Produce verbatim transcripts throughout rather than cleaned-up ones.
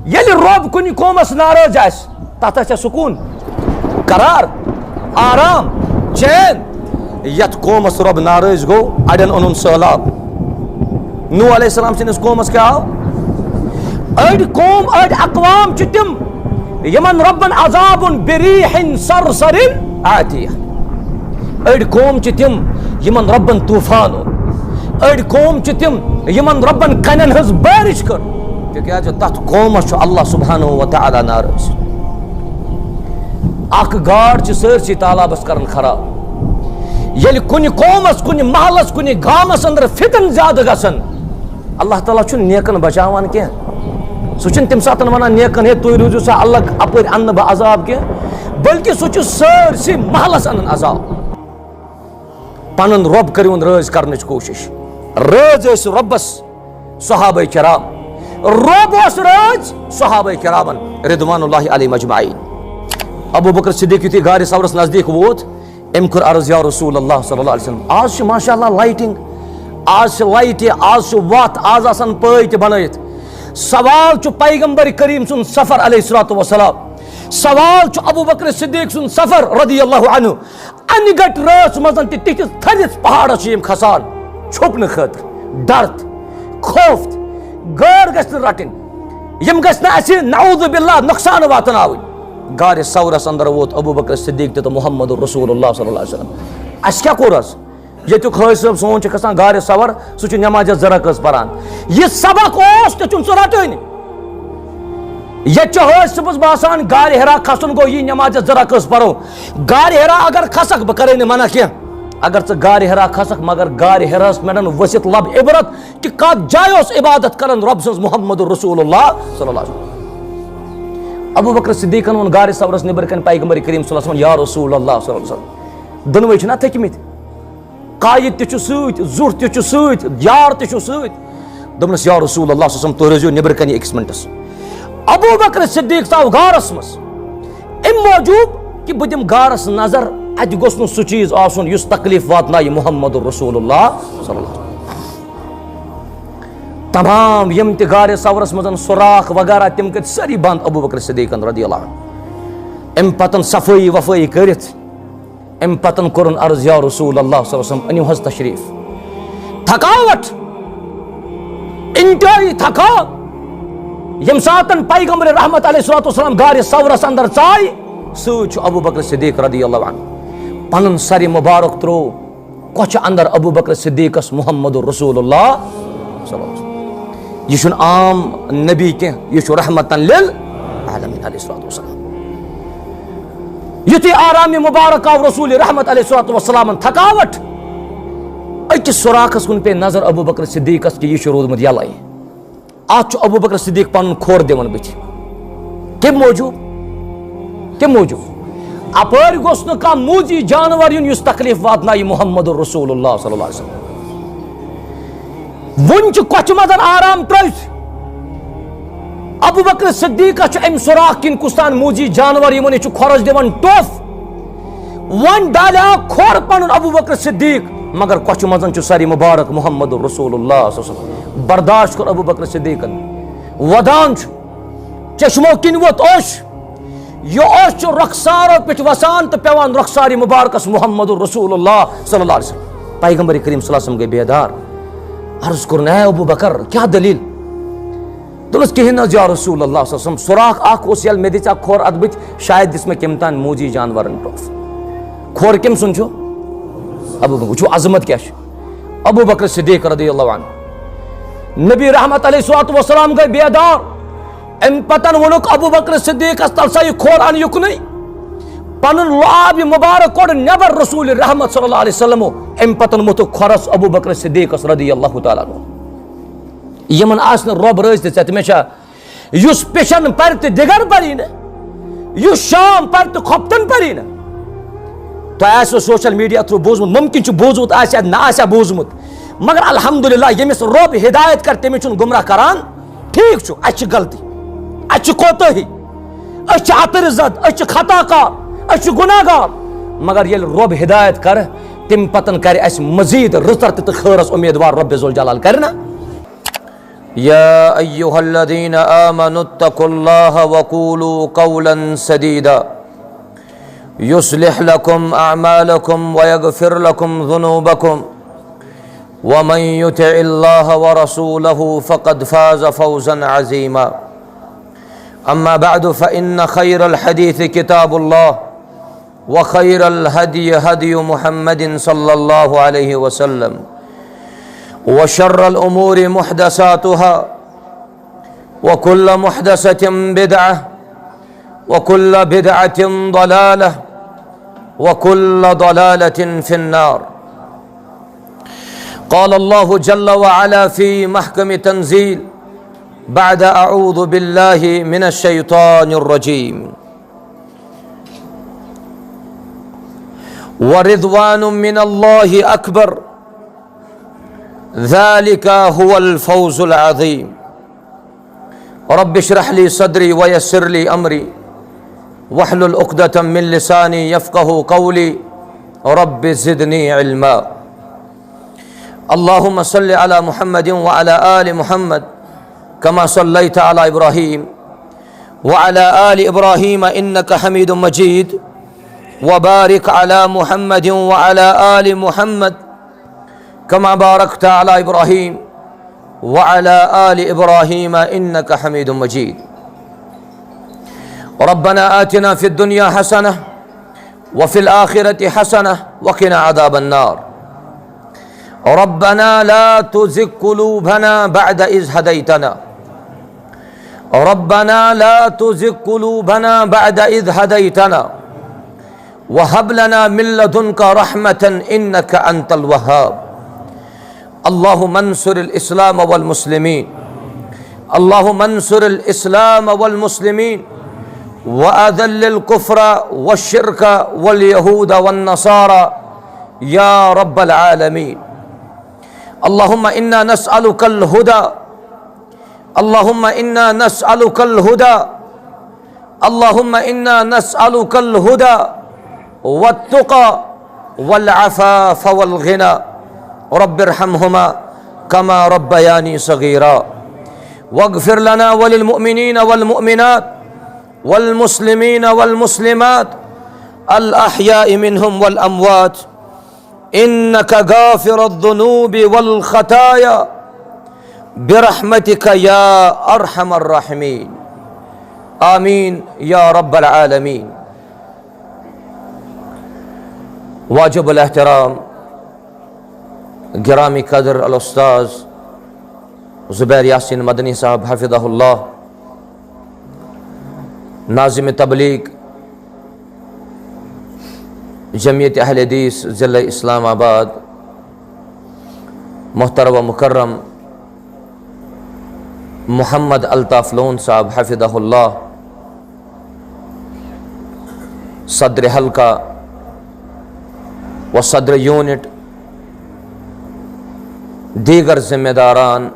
ییٚلہِ رۄب کُنہِ قومس ناراض آسہِ، تتھ آسہِ سکوٗن، قرار، آرام، چین۔ یتھ قومس رۄب ناراض گوٚو، اڑٮ۪ن اوٚنُن سہلاب۔ نوح علیہ السلام سٕنٛدِس قومس کیٛاہ آو؟ أڑۍ قوم، أڑۍ اقوام چھِ تِم، یِمن رۄبن عذابٌ بریح صرصر عاتیہ۔ أڑۍ قوم چھِ تِم، یِمن رۄبن طوفان اوٚن۔ أڑۍ قوم چھِ تِم، یِمن رۄبن کنٮ۪ن ہٕنٛز بارش کٔر، تِکیازِ تتھ قومس چھُ اللہ سبحانہ و تعالیٰ ناراض۔ اکھ گاڈ چھِ سٲرسٕے تالابس کران خراب۔ ییٚلہِ کُنہِ قومس، کُنہِ محلس، کُنہِ گامس اندر فتن زیادٕ گژھن، اللہ تعالیٰ چھُنہٕ نیکن بچاوان کینٛہہ۔ سُہ چھُنہٕ تمہِ ساتہٕ ونان نیکن، "ہے، تُہۍ روٗزِو سا الگ، اپٲرۍ انہٕ نہٕ بہٕ عذاب کینٛہہ"، بلکہِ سُہ چھُ سٲرسٕے محلس انان عذاب۔ پنُن رۄب کٔرِوُن رٲضۍ کرنٕچ کوٗشِش۔ رٲضۍ ٲسۍ رۄبس صحابہ کرام، رۄب اوس رٲضۍ صحابہ کرامن رضوان اللہ علیہم اجمعین۔ ابو بکر صدیق یُتھُے غارِ ثورس نزدیٖک ووت، أمۍ کوٚر عرض، "یا رسول اللہ صلی اللہ علیہ وسلم، آز چھِ ماشاء اللہ لائٹنگ، آز چھِ لائٹہِ، آز چھُ وتھ، آز آسن پٲے تہِ بنٲیِتھ۔ سوال چھُ پیغمبر کریم سُنٛد سفر علیہ الصلوۃ والسلام، سوال چھُ ابو بکر صدیق سُنٛد سفر رضی اللہ عنہ۔ انہِ گٹہِ رٲژ منٛز تہِ تِتھِس تھٔدِس پہاڑس چھِ یِم کھسان چھُپنہٕ خٲطرٕ، ڈر تہٕ خوف تہٕ غٲر گژھِ نہٕ رٹٕنۍ، یِم گژھِ نہٕ اسہِ نعوذ باللہ نۄقصان واتناوٕنۍ۔" غارِ ثورس اندر ووت ابو بکر صدیق تہِ تہٕ محمد رسول اللہ صلی اللہ علیہ وسلم۔ اسہِ کیٛاہ کوٚر از؟ ییٚتیُک حٲج صٲب سون چھُ کھسان غارِ ثور، سُہ چھُ نمازِ زٕ رکٲژ پران۔ یہِ سبق اوس، تہِ چھُنہٕ سُہ رٹٲنی۔ ییٚتہِ چھُ حٲج صٲبس باسان، غارِ حرا کھسُن گوٚو یی نمازِ زٕ رکٲژ پرو۔ غارِ حرا اگر کھسکھ، بہٕ کرے نہٕ منع کینٛہہ۔ اگر ژٕ غارِ حرا کھسکھ، مگر غارِ حراہس پٮ۪ٹھ ؤسِتھ لب عبرت کہِ کتھ جایہِ اوس عبادت کران رۄب سٕنٛز محمد رسول اللہ صلی اللہ علیہ وسلم۔ ابو بکر صدیقن ووٚن غارِ ثورس نیٚبرٕ کنہِ پیغمبر کریم صلی اللہ علیہ وسلم، "یا رسول اللہ صلی اللہ علیہ وسلم، دۄنوے چھِنا تھٔکمٕتۍ؟" قائد تہِ چھُ سۭتۍ، زُٹھ تہِ چھُ سۭتۍ، یار تہِ چھُ سۭتۍ۔ دوٚپنَس، "یا رسول اللہ صلی اللہ علیہ وسلم، تُہۍ روٗزِو نیٚبرٕ کَنہِ أکِس مِنٹَس۔" ابو بکر صدیق ژاو غارَس منٛز، اَمہِ موٗجوٗب کہِ بہٕ دِمہٕ غارَس نظر، اَتہِ گوٚژھ نہٕ سُہ چیٖز آسُن یُس تکلیٖف واتنایہِ محمد رسول اللہ صلی اللہ علیہ وسلم۔ تمام یِم تہِ غارِ ثورَس منٛز سوراخ وغیرہ، تِم کٔرۍ سٲری بنٛد ابو بکر صدیقن رضی اللہ عنہ۔ اَمہِ پتہٕ صفٲیی وفٲیی کٔرِتھ، امہِ پتن کوٚرُن عرض، "یا رسول اللہ صلی اللہ علیہ وسلم، أنِو حظ تشریٖف۔" تھکاوٹ، انتہٲیی تھکاو۔ ییٚمہِ ساتن پیغمبر رحمت علیہ الصلوۃ والسلام غارِ ثورس اندر ژایہِ، سۭتۍ چھُ ابو بکر صدیق رضی اللہ عنہ۔ پنُن سرِ مبارک ترٛوو کۄچھِ اندر ابو بکر صدیقس محمد رسول اللہ صلی اللہ علیہ وسلم۔ یہِ چھُنہٕ عام نبی کینٛہہ، یہِ چھُ رحمتن للعالمین علیہ الصلوۃ والسلام۔ یُتھُے آرام مبارک آو رسول رحمت علیہ الصلوۃ والسلامن تھکاوٹ، أکِس سوراخس کُن پیٚیہِ نظر ابو بکر صدیقس کہِ یہِ چھُ روٗدمُت یلے۔ اتھ چھُ ابو بکر صدیق پنُن کھۄر دِوان بٕتھِ۔ کمہِ موٗجوٗب؟ کمہِ موٗجوٗب؟ اپٲرۍ گوٚژھ نہٕ کانٛہہ موٗذی جانور یُن یُس تکلیف واتنایہِ محمد رسول اللہ صلی اللہ علیہ وسلم۔ وُنہِ چھُ کۄچھِ منٛز آرام ترٲوِتھ۔ ابو بکر صدیقس چھُ امہِ سوراخ کِنۍ کُس تام موٗذی جانور یِوان، یہِ چھُ کھۄرس دِوان ٹوٚپھ۔ وۄنۍ ڈالیو کھۄر پنُن ابو بکر صدیق، مگر کۄچھِ منٛز چھُ سرِ مبارک محمد رسول اللہ صلی اللہ علیہ وسلم۔ برداشت کوٚر ابو بکر صدیقن۔ ودان چھُ، چشمو کِنۍ ووت اوٚش۔ یہِ اوٚش چھُ رۄخسارو پٮ۪ٹھ وسان تہٕ پٮ۪وان رۄخسارِ مبارکس محمد رسول اللہ صلی اللہ علیہ وسلم۔ پیغمبر کریم صلی اللہ علیہ وسلم گٔے بیدار۔ عرض کوٚرُن، "اے ابو بکر، کیٛاہ دٔلیٖل؟" دوٚپنَس، "کِہیٖنۍ نہٕ حظ یا رسول اللہ صلی اللہ علیہ وسلم، سوراخ اکھ اوس ییٚلہِ مےٚ دِژ اکھ کھۄر، اَتھ بٕتھِ، شاید دِژ مےٚ کٔمۍ تام موٗذی جانوَرَن ٹوٚپھ۔" کھۄر کٔمۍ سُنٛد چھُ؟ ابو بکر۔ وٕچھِو عظمت کیٛاہ چھِ۔ ابو بکر صدیق رضی اللہ عنہ۔ نبی رحمت علیہ الصلوۃ والسلام گٔے بیدار۔ اَمہِ پتن ووٚنُکھ ابو بکر صدیقس، "تَل سا یہِ کھۄر اَن یُکنُے۔" پنُن لعاب مبارک کوٚڑ نٮ۪بر رسول رحمت صلی اللہ علیہ وسلمو۔ اَمہِ پتن موٚتھُکھ کھۄرس ابو بکر صدیقس رضی اللہ تعالیٰ عنہ۔ یِمن آسہِ نہٕ رۄب رٲضۍ تہٕ ژےٚ تہِ مےٚ چھا؟ یُس پِشن پرِ تہٕ دِگر پری نہٕ، یُس شام پرِ تہٕ خۄفتن پری نہٕ۔ تۄہہِ آسِوٕ سوشل میڈیا تھرو بوٗزمُت، مُمکِن چھُ بوٗزمُت آسہِ یا نہ آسہِ ہا بوٗزمُت، مگر الحمدللہ ییٚمِس رۄب ہدایت کرِ، تٔمِس چھُنہٕ گمراہ کران۔ ٹھیٖک چھُ، اَسہِ چھِ غلطی، اَسہِ چھِ کوتٲہی، أسۍ چھِ عطرِ زد، أسۍ چھِ خطا کار، أسۍ چھِ گناہ گار، مگر ییٚلہِ رۄب ہدایت کرِ، تَمہِ پتن کرِ اَسہِ مزید رٕژر تہِ تہٕ خٲرس امیدوار رۄب ذوالجلال کرِ نہ۔ يا أيها الذين آمنوا اتقوا الله وقولوا قولا سديدا يصلح لكم أعمالكم ويغفر لكم ذنوبكم ومن يطع الله ورسوله فقد فاز فوزا عظيما. أما بعد، فإن خير الحديث كتاب الله، وخير الهدي هدي محمد صلى الله عليه وسلم، وشر الأمور محدثاتها، وكل محدثة بدعة، وكل بدعة ضلالة، وكل ضلالة في النار. قال الله جل وعلا في محكم تنزيل بعد أعوذ بالله من الشيطان الرجيم. ورضوان من الله أكبر، ذلك هو الفوز العظيم. رب اشرح لي صدري ويسر لي أمري واحلل عقدة من لساني يفقه قولي. رب زدني علما. اللهم صل على محمد وعلى آل محمد كما صليت على إبراهيم وعلى آل إبراهيم إنك حميد مجيد، وبارك على محمد وعلى آل محمد كما باركت على إبراهيم وعلى آل إبراهيم إنك حميد مجيد. ربنا آتنا في الدنيا حسنة وفي الآخرة حسنة وقنا عذاب النار. ربنا لا تزغ قلوبنا بعد إذ هديتنا. ربنا لا تزغ قلوبنا بعد إذ هديتنا وهب لنا من لدنك رحمة إنك أنت الوهاب. اللهم انصر الإسلام والمسلمين. اللهم انصر الإسلام والمسلمين وأذل الكفر والشرك واليهود والنصارى يا رب العالمين. اللهم إنا نسألك الهدى. اللهم إنا نسألك الهدى. اللهم إنا نسألك الهدى والتقى والعفاف والغنى. رب ارحمهما كما ربياني صغيرا. واغفر لنا وللمؤمنين والمؤمنات والمسلمين والمسلمات الأحياء منهم والأموات إنك غافر الذنوب والخطايا برحمتك يا أرحم الراحمين. آمين يا رب العالمين. واجب الاحترام، گرامی قدر الاستاذ زبیر یاسین مدنی صاحب حفظہ اللہ، ناظم تبلیغ جمعیت اہل حدیث ضلع اسلام آباد، محترم و مکرم محمد الطاف لون صاحب حفظہ اللہ، صدر حلقہ و صدر یونٹ، دیگر ذمہ داران،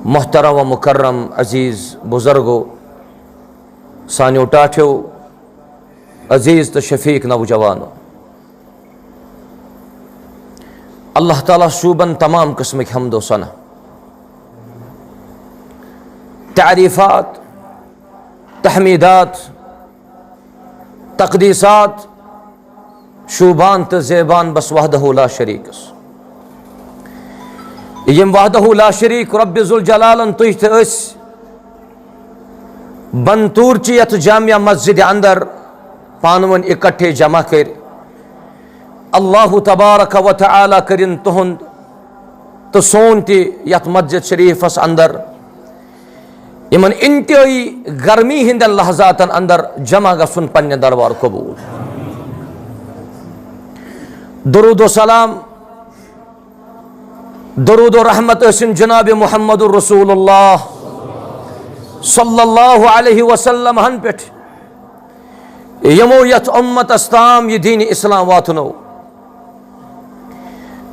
محترم و مکرم عزیز بزرگو، سانیو ٹاٹھیو، عزیز تہٕ شفیق نوجوانو، اللہ تعالیٰ شوٗبن تمام قٕسمٕکۍ حمد و ثنا، تعریفات، تحمیدات، تقدیسات، شوٗبان تہٕ زیبان بس وحدہ لا شریکس۔ یم وحدہ لا شریک رب ذوالجلالن تُہۍ تہٕ أسۍ بنتور چہِ یتھ جامع مسجد اندر پانہٕ ؤنۍ اکٹھے جمع کٔرۍ، اللہ تبارک و تعالیٰ کٔرِن تُہُنٛد تہٕ سون تہِ یتھ مسجد شریفس اندر یمن انتہٲئی گرمی ہندین لحظاتن اندر جمع گژھُن پننہِ دربار قبول۔ درود و سلام، درود و رحمت ٲسِن جناب محمد رسول اللہ صلی اللہ علیہ وسلم ہن پٮ۪ٹھ، یمو یتھ امتس تام یہ دین اسلام واتنو،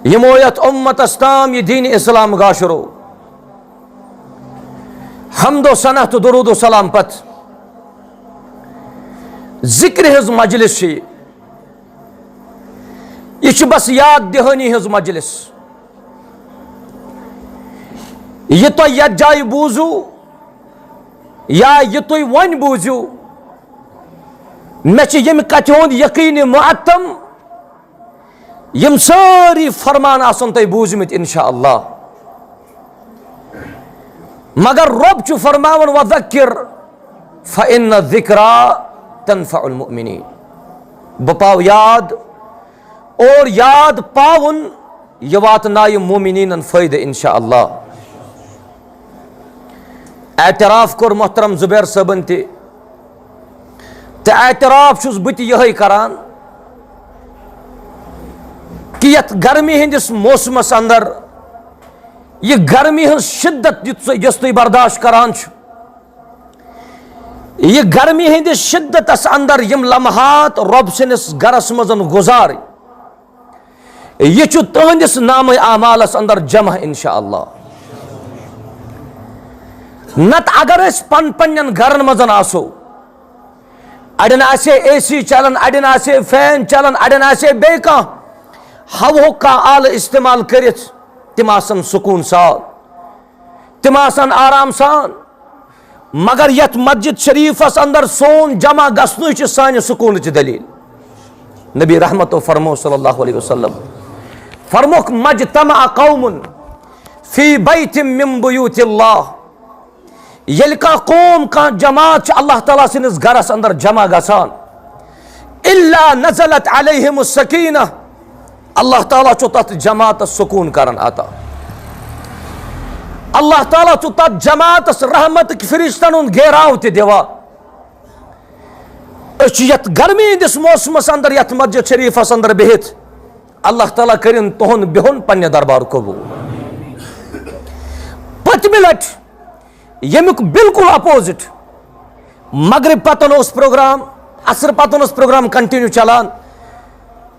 یمو یتھ امتس تام یہ دین اسلام گاشرو۔ حمد و ثنا تہٕ درود و سلام پتہٕ ذکر ہٕنٛز مجلس چھِ یہِ۔ یہِ چھِ بس یاد دہانی ہٕنٛز مجلس۔ یہِ تۄہہِ یتھ جایہِ بوٗزِو یا یہِ تُہۍ وۄنۍ بوٗزِو، مےٚ چھِ ییٚمہِ کتھِ ہُنٛد یقیٖنی معتم، یِم سٲری فرمان آسن تۄہہِ بوٗزمٕتۍ انشاءاللہ۔ مگر رۄب چھُ فرماوان، "وذکر فإن الذکری تنفع المؤمنین"۔ بہٕ پاو یاد، اور یاد پاوُن، یہِ واتنایہِ مومنینن فٲیدٕ انشاءاللہ۔ اعتراف کوٚر محترم زبیر صٲبن تہِ، تہٕ اعتراف چھُس بہٕ تہِ یِہوٚے کران کہِ یتھ گرمی ہٕنٛدِس موسمس اندر یہِ گرمی ہٕنٛز شدت یُتھ سُہ، یۄس تُہۍ برداشت کران چھِو، یہِ گرمی ہٕنٛدِس شدتس اندر یِم لمحات رۄب سٕنٛدِس گرس منٛز گُزارٕنۍ، یہِ چھُ تُہنٛدِس نامہ اعمالس اندر جمع انشاءاللہ۔ نتہٕ اگر أسۍ پن پننٮ۪ن گرن منٛز آسو، اڑٮ۪ن آسہِ اے سی چلان، اڑٮ۪ن آسہِ فین چلان، اڑٮ۪ن آسہِ بیٚیہِ کانٛہہ ہوہُک کانٛہہ آلہٕ استعمال کٔرِتھ، تِم آسن سکوٗن سان، تِم آسن آرام سان۔ مگر یتھ مسجد شریفس اندر سون جمع گژھنُے چھُ سانہِ سکوٗنٕچ دلیل۔ نبی رحمتو فرمو صلی اللہ علیہ وسلم، فرموکھ، "مجتمع قوم فی بیت من بیوت اللہ"، ییٚلہِ کانٛہہ قوم، کانٛہہ جماعت چھِ اللہ تعالیٰ سٕنٛدِس گرس اندر جمع گژھان، "الا نزلت علیہم السکینہ"، اللہ تعالیٰ چھُ تتھ جماعتس سکوٗن کران عطا۔ اللہ تعالیٰ چھُ تتھ جماعتس رحمتٕکۍ فرشتن ہُنٛد گیراو تہِ دِوان۔ أسۍ چھِ یتھ گرمی ہٕنٛدِس موسمس اندر یتھ مسجد شریفس اندر بِہِتھ، اللہ تعالیٰ کٔرِن تُہُنٛد بِہُن پننہِ دربار قبوٗل۔ پٔتمہِ لٹہِ ییٚمیُک بالکل اپوزٹ، مغرب پتن اوس پروگرام، عصر پتن اوس پروگرام کنٹینیو چلان۔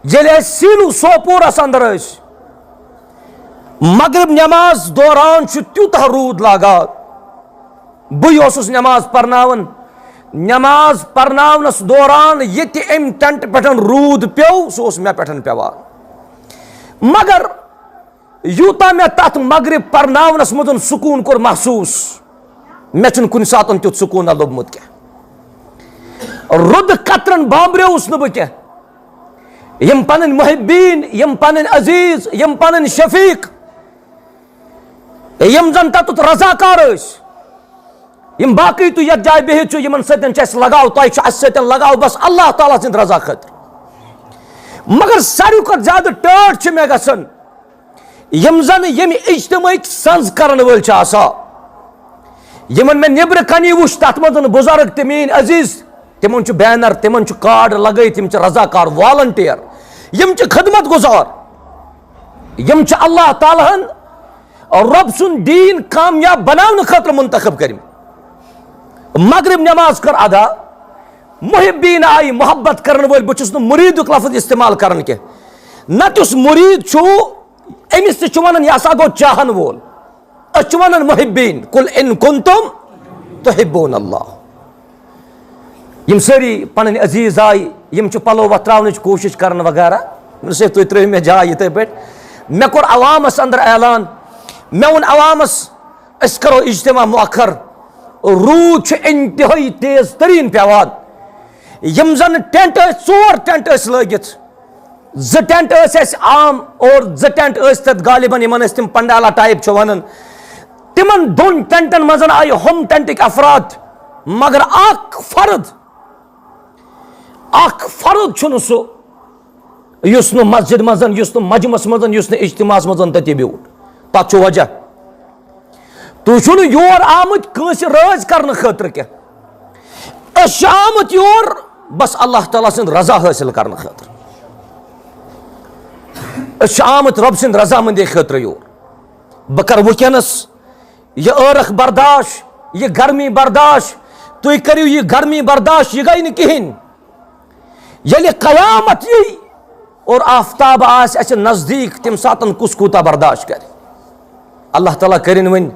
ییٚلہِ أسۍ سیٖنو سوپورس اندر ٲسۍ، مغرب نماز دوران چھُ تیوٗتاہ روٗد لاگان، بٕے اوسُس نماز پرناوان۔ نماز پرناونس دوران ییٚتہِ امہِ ٹینٹ پٮ۪ٹھ روٗد پیوٚو، سُہ اوس مےٚ پٮ۪ٹھ پٮ۪وان۔ مگر یوٗتاہ مےٚ تتھ مغرب پرناونس منٛز سکوٗن کوٚر محسوٗس، مےٚ چھُنہٕ کُنہِ ساتن تیُتھ سکوٗنہ لوٚبمُت کینٛہہ۔ رُدٕ قطرن بامبریوس نہٕ بہٕ کینٛہہ۔ یِم پنٕنۍ محبین، یِم پنٕنۍ عزیز، یِم پنٕنۍ شفیق، یِم زن تتُتھ رضاکار ٲسۍ، یِم باقٕے تُہۍ یتھ جایہِ بِہِتھ چھِو، یِمن سۭتۍ چھِ اَسہِ لگاو، تۄہہِ چھُ اَسہِ سۭتۍ لگاو بس اللہ تعالیٰ سٕنٛدِ رضا خٲطرٕ۔ مگر ساروی کھۄتہٕ زیادٕ ٹٲٹھ چھِ مےٚ گژھان یِم زن ییٚمہِ اجتماعٕکۍ سنز کرن وٲلۍ چھِ آسان، یِمن مےٚ نیبرٕ کنی وُچھ، تتھ منٛز بُزرگ تہٕ میٲنۍ عزیز، تِمن چھُ بینر، تِمن چھُ کارڈ لگٲیِتھ، یِم چھِ رضاکار، والنٹیئر، یِم چھِ خدمت گزار، یِم چھِ اللہ تعالیٰ ہن رۄب سُنٛد دیٖن کامیاب بناونہٕ خٲطرٕ منتخب کٔرمٕتۍ۔ مغرب نماز کٔر ادا، محبین آیہِ، محبت کرن وٲلۍ، بہٕ چھُس نہٕ مُریٖدُک لفظ استعمال کران کینٛہہ، نتہٕ یُس مُریٖد چھُ، أمِس تہِ چھُ ونان، یہِ ہسا گوٚو چاہن وول۔ أسۍ چھِ ونان محبین، "قل ان کنتم تحبون اللہ"۔ یِم سٲری پنٕنۍ عزیز آیہِ، یِم چھِ پلو وۄتھراونٕچ کوٗشِش کران وغیرہ۔ مےٚ دوٚپُس، "ہے، تُہۍ ترٛٲیِو مےٚ جاے یِتھَے پٲٹھۍ۔" مےٚ کوٚر عوامس اندر اعلان، مےٚ ووٚن عوامس، "أسۍ کرو اجتماع مؤخر، روٗد چھُ انتہٲیی تیز تریٖن پٮ۪وان۔" یِم زن ٹینٹ ٲسۍ، ژور ٹینٹ ٲسۍ لٲگِتھ، زٕ ٹینٹ ٲسۍ اَسہِ عام اور زٕ ٹینٹ ٲسۍ تَتھ غالباً یِمن أسۍ تِم پنڈالا ٹائپ چھِ وَنان۔ تِمن دۄن ٹینٹن منٛز آیہِ ہُم ٹینٹٕکۍ افراد، مگر اکھ فرد، اکھ فرد چھُنہٕ سُہ یُس نہٕ مسجد منٛز، یُس نہٕ مجمعس منٛز، یُس نہٕ اجتماعس منٛز تَتہِ بیوٗٹھ۔ تَتھ چھُ وجہ۔ تُہۍ چھِو نہٕ یور آمٕتۍ کٲنٛسہِ رٲضۍ کرنہٕ خٲطرٕ کینٛہہ۔ أسۍ چھِ آمٕتۍ یور بس اللہ تعالیٰ سٕنٛز رضا حٲصِل کرنہٕ خٲطرٕ۔ أسۍ چھِ آمٕتۍ رۄب سٕنٛدِ رضامندی خٲطرٕ یور۔ بہٕ کرٕ وٕنکیٚنس یہِ ٲرکھ برداش، یہِ گرمی برداش۔ تُہۍ کٔرِو یہِ گرمی برداش، یہِ گٔے نہٕ کِہیٖنۍ۔ ییٚلہِ قیامت یی اور آفتاب آسہِ اَسہِ نزدیٖک، تَمہِ ساتَن کُس کوٗتاہ برداشت کرِ؟ اللہ تعالیٰ کٔرِن وۄنۍ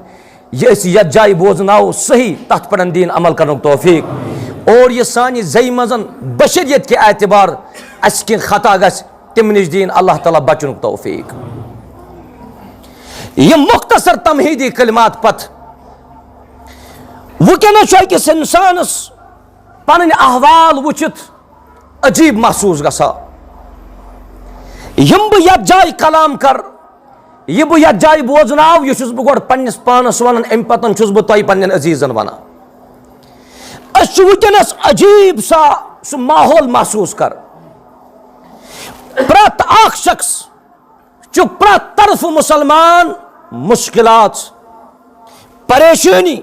یہِ أسۍ یَتھ جایہِ بوزناوو صحیح، تَتھ پٮ۪ٹھ دیٖن عمل کرنُک توفیٖق۔ اور یہِ سانہِ زیٚیہِ منٛز بشریت کہِ اعتبار اَسہِ کینٛہہ خطا گژھِ، تَمہِ نِش دیٖن اللہ تعالیٰ بچنُک توفیٖق۔ یِم مختصر تمہیدی کلمات پتہٕ وٕنکیٚنَس چھُ أکِس اِنسانَس پنٕنۍ احوال وٕچھِتھ عجیب محسوس گژھان۔ یِم بہٕ یتھ جایہِ کلام کر، یہِ بہٕ یتھ جایہِ بوزناو، یہِ چھُس بہٕ گۄڈٕ پننِس پانس ونان، امہِ پتن چھُس بہٕ تۄہہِ پننٮ۪ن عزیزن ونان۔ أسۍ چھِ وٕنکیٚنس عجیب سا سُہ ماحول محسوس کران۔ پرٛٮ۪تھ اکھ شخص چھُ پرٛٮ۪تھ طرفہٕ مُسلمان، مُشکِلات، پریشٲنی،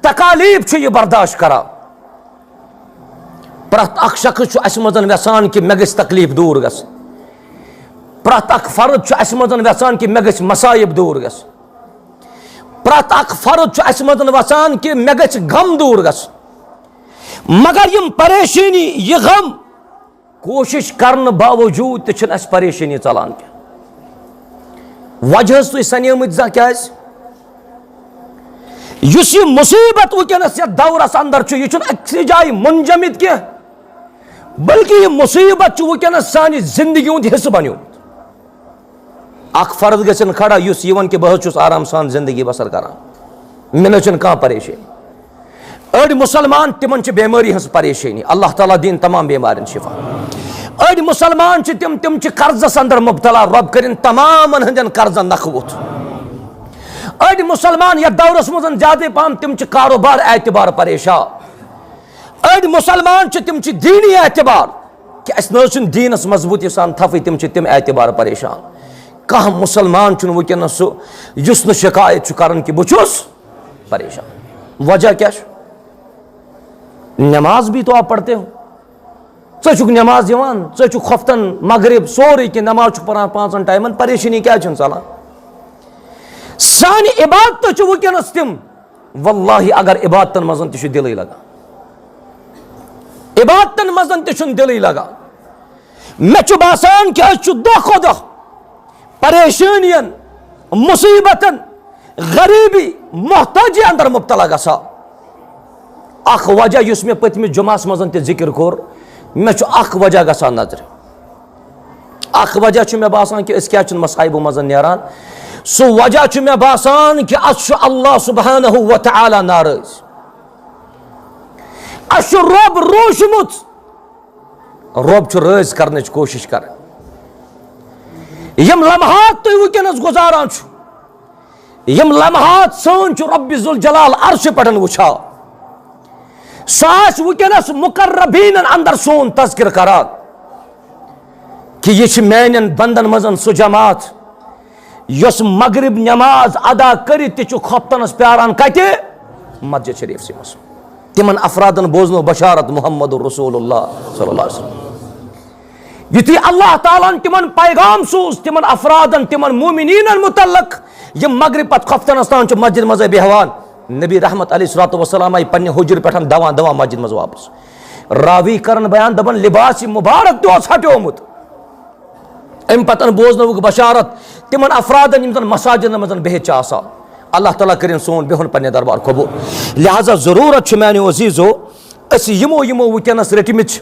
تکالیٖف چھُ یہِ برداشت کران۔ پرٛٮ۪تھ اکھ شخص چھُ اَسہِ منٛز یژھان کہِ مےٚ گژھِ تکلیٖف دوٗر گژھُن۔ پرٛٮ۪تھ اکھ فرد چھُ اَسہِ منٛز یژھان کہِ مےٚ گژھِ مصائب دوٗر گژھُن۔ پرٛٮ۪تھ اکھ فرد چھُ اَسہِ منٛز یژھان کہِ مےٚ گژھِ غم دوٗر گژھُن۔ مگر یِم پریشٲنی، یہِ غم، کوٗشِش کرنہٕ باوجوٗد تہِ چھِنہٕ اَسہِ پریشٲنی ژلان کینٛہہ۔ وجہ ٲسۍ تُہۍ سنیمٕتۍ زانٛہہ کیٛازِ؟ یُس یہِ مُصیٖبت وٕنکیٚنَس یَتھ دورَس اندر چھُ، یہِ چھُنہٕ أکسٕے جایہِ منجمد کینٛہہ، بلکہِ یہِ مُصیٖبت چھُ وٕنکیٚنَس سانہِ زندگی ہُنٛد حصہٕ بنیومُت۔ اکھ فرد گژھن کھڑا یُس یہِ وَنہِ کہِ بہٕ حظ چھُس آرام سان زندگی بسر کران، مےٚ نہ حظ چھُنہٕ کانٛہہ پریشٲنی۔ أڑۍ مُسلمان، تِمن چھِ بیمٲری ہٕنٛز پریشٲنی، اللہ تعالیٰ دِیِن تمام بیمارٮ۪ن شفا۔ أڑۍ مُسلمان چھِ تِم، تِم چھِ قرضس اندر مبتلا، رۄب کٔرِن تمامن ہٕنٛدٮ۪ن قرضن نکھٕ وُتھ۔ أڑۍ مُسلمان یتھ دورس منٛز زیادے پہم، تِم چھِ کاروبار اعتبار پریشان۔ أڑۍ مُسلمان چھِ، تِم چھِ دیٖنی اعتبار کہِ اَسہِ نہ حظ چھُنہٕ دیٖنَس مضبوٗطی سان تھَپھٕے، تِم چھِ تِم اعتبار پریشان۔ کانٛہہ مُسلمان چھُنہٕ وٕنکیٚنَس سُہ یُس نہٕ شکایت چھُ کَران کہِ بہٕ چھُس پریشان۔ وجہ کیٛاہ چھُ؟ نماز بھی تو آپ پڑھتے ہو، ژٕ چھُکھ نماز یِوان، ژٕ چھُکھ خۄفتن مغرب سورُے کینٛہہ نماز چھُکھ پَران پانٛژَن ٹایمَن، پریشٲنی کیٛازِ چھُنہٕ ژَلان؟ سانہِ عبادتہٕ چھِ وٕنکیٚنَس تِم، واللہ اگر عبادتن منٛز تہِ چھُ دِلٕے لگان، عبادتن منٛز تہِ چھُنہٕ دِلٕے لگان۔ مےٚ چھُ باسان کہِ أسۍ چھِ دۄہ کھۄتہٕ دۄہ پریشٲنین، مُصیبتن، غریبی، محتاجی اندر مبتلا گژھان۔ اکھ وجہ یُس مےٚ پٔتمِس جمعس منٛز تہِ ذکر کوٚر، مےٚ چھُ اکھ وجہ گژھان نظرِ۔ اکھ وجہ چھُ مےٚ باسان کہِ أسۍ کیٛازِ چھِنہٕ مصائبو منٛز نیران۔ سُہ وجہ چھُ مےٚ باسان کہِ اَسہِ چھُ اللہ سبحانہ و تعالیٰ ناراض۔ اَسہِ چھُ رۄب روٗشمُت۔ رۄب چھُ رٲضۍ کرنٕچ کوٗشِش کران۔ یِم لمحات تُہۍ وٕنکیٚنَس گُزاران چھِو، یِم لمحات سٲنۍ چھُ رۄبِ ذوالجلال عرشہِ پٮ۪ٹھ وٕچھان۔ سُہ آسہِ وٕنکیٚنَس مُقربیٖنَن اندر سون تذکر کران کہِ یہِ چھِ میٛانٮ۪ن بندن منٛز سُہ جماعت یۄس مغرب نماز ادا کٔرِتھ تہِ چھُ خۄفتنس پیاران۔ کتہِ؟ مسجد شریف سٕے منٛز۔ تِمن افرادن بوزنو بشارت محمد رسول اللہ صلی اللہ علیہ وسلم۔ یُتھُے اللہ تعالیٰ ہن تِمن پیغام سوٗز، تِمن افرادن، تِمن مومنیٖنن متعلق، یِم مغرب پتہٕ خۄفتنس تام چھِ مسجد منٛزے بیہوان، نبی رحمت علیہ الصلوۃ والسلام آیہِ پننہِ حجرٕ پٮ۪ٹھ دوان دوان مسجد منٛز واپس۔ راوی کرن بیان، دپان، لباس مبارک تہِ اوس ہٹیومُت۔ امہِ پتہٕ بوزنٲوٕکھ بشارت تِمن افرادن، یِم زن مساجدن منٛز بِہِتھ چھِ آسان۔ اللہ تعالیٰ کٔرِن سون بِہُن پننہِ دربار قبول۔ لہذا ضروٗرت چھِ، میانیو عزیزو، أسۍ یِمو، یِمو وٕنکیٚنس رٔٹمٕتۍ چھِ،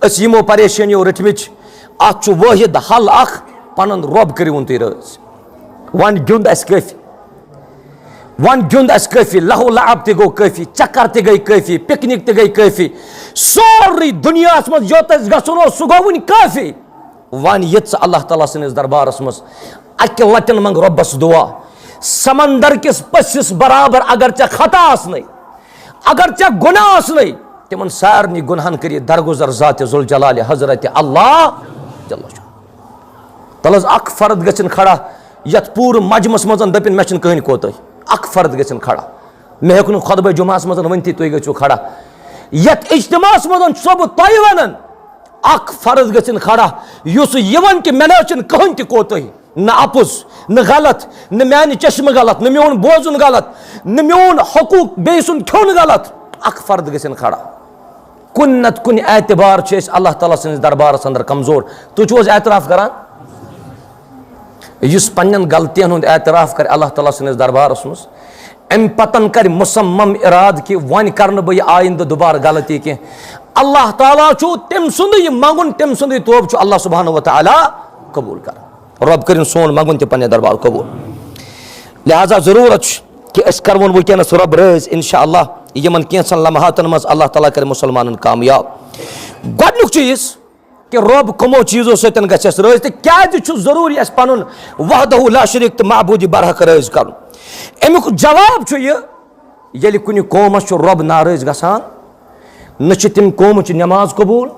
أسۍ یِمو پریشٲنیو رٔٹمٕتۍ چھِ، اتھ چھُ وٲحد حل اکھ، پنُن رۄب کٔرِوُن تُہۍ رٲضۍ۔ وۄنۍ گیُنٛد اَسہِ کٲفی، وۄنۍ گیُنٛد اَسہِ کٲفی، لہو لعب تہِ گوٚو کٲفی، چکر تہِ گٔے کٲفی، پکنک تہِ گٔے کٲفی، سورُے دُنیاہس منٛز یوٚت اَسہِ گژھُن اوس، سُہ گوٚو وۄنۍ کٲفی۔ وۄنۍ یہِ ژٕ اللہ تعالیٰ سٕنٛدِس دربارس منٛز اَکہِ لٹہِ منٛگ رۄبس دُعا، سمندر کِس پٔژھِس برابر اگر ژےٚ خطا آسنَے، اگر ژےٚ گۄناہ آسنَے، تِمن سارنٕے گۄناہن کٔرِتھ درگُزر ذاتِ ذوالجلالِ حضرت اللہ جل شانہ۔ تَلہٕ حظ اکھ فرد گژھن کھڑا یتھ پوٗرٕ مجمس منٛز دٔپِن، مےٚ چھُنہٕ کٕہٕنۍ کوتاہی۔ اکھ فرد گژھن کھڑا۔ مےٚ ہیوٚک نہٕ خطبہ جمعہس منٛز ؤنتھٕے، تُہۍ گٔژھِو کھڑا۔ یتھ اجتماعس منٛز چھُسو بہٕ تۄہہِ ونان، اکھ فرد گژھن کھڑا، یُس یہِ ونہِ کہِ مےٚ نہ حظ چھُنہٕ کٕہٕنۍ تہِ کوتاہی، نہ اپُز، نہ غلط، نہ میانہِ چشمہٕ غلط، نہ میون بوزُن غلط، نہ میون حقوق بیٚیہِ سُنٛد کھیوٚن غلط۔ اکھ فرد گژھن کھڑا۔ کُنہِ نتہٕ کُنہِ اعتبار چھِ أسۍ اللہ تعالیٰ سٕنٛدِس دربارس اندر کمزور۔ تُہۍ چھِو حظ اعتراف کران؟ یُس پننٮ۪ن غلطین ہُنٛد اعتراف کرِ اللہ تعالیٰ سٕنٛدِس دربارس منٛز، امہِ پتن کرِ مصمم ارادٕ کہِ وۄنۍ کرٕ نہٕ بہٕ یہِ آیندٕ دُبارٕ غلطی کینٛہہ، اللہ تعالیٰ چھُ تٔمۍ سُنٛدُے یہِ منٛگُن، تٔمۍ سُنٛدُے توبہٕ چھُ اللہ سبحانہ و تعالیٰ قبول کران۔ رۄب کٔرِن سون منٛگُن تہِ پننہِ دربار قبول۔ لہذا ضروٗرت چھِ کہِ أسۍ کَرون وٕنکیٚنَس رۄب رٲضۍ، انشاءاللہ، یِمن کینٛژن لمحاتن منٛز اللہ تعالیٰ کَرِ مُسلمانن کامیاب۔ گۄڈٕنیُک چیٖز کہِ رۄب کٕمو چیٖزو سۭتۍ گژھِ اَسہِ رٲضۍ تہٕ کیٛازِ چھُ ضروٗری اَسہِ پَنُن وحدہ لا شریٖک تہٕ معبوٗدِ برحق رٲضۍ کَرُن؟ اَمیُک جواب چھُ یہِ، ییٚلہِ کُنہِ قومس چھُ رۄب ناراض گژھان، نہ چھِ تِم قومٕچ نماز قبوٗل،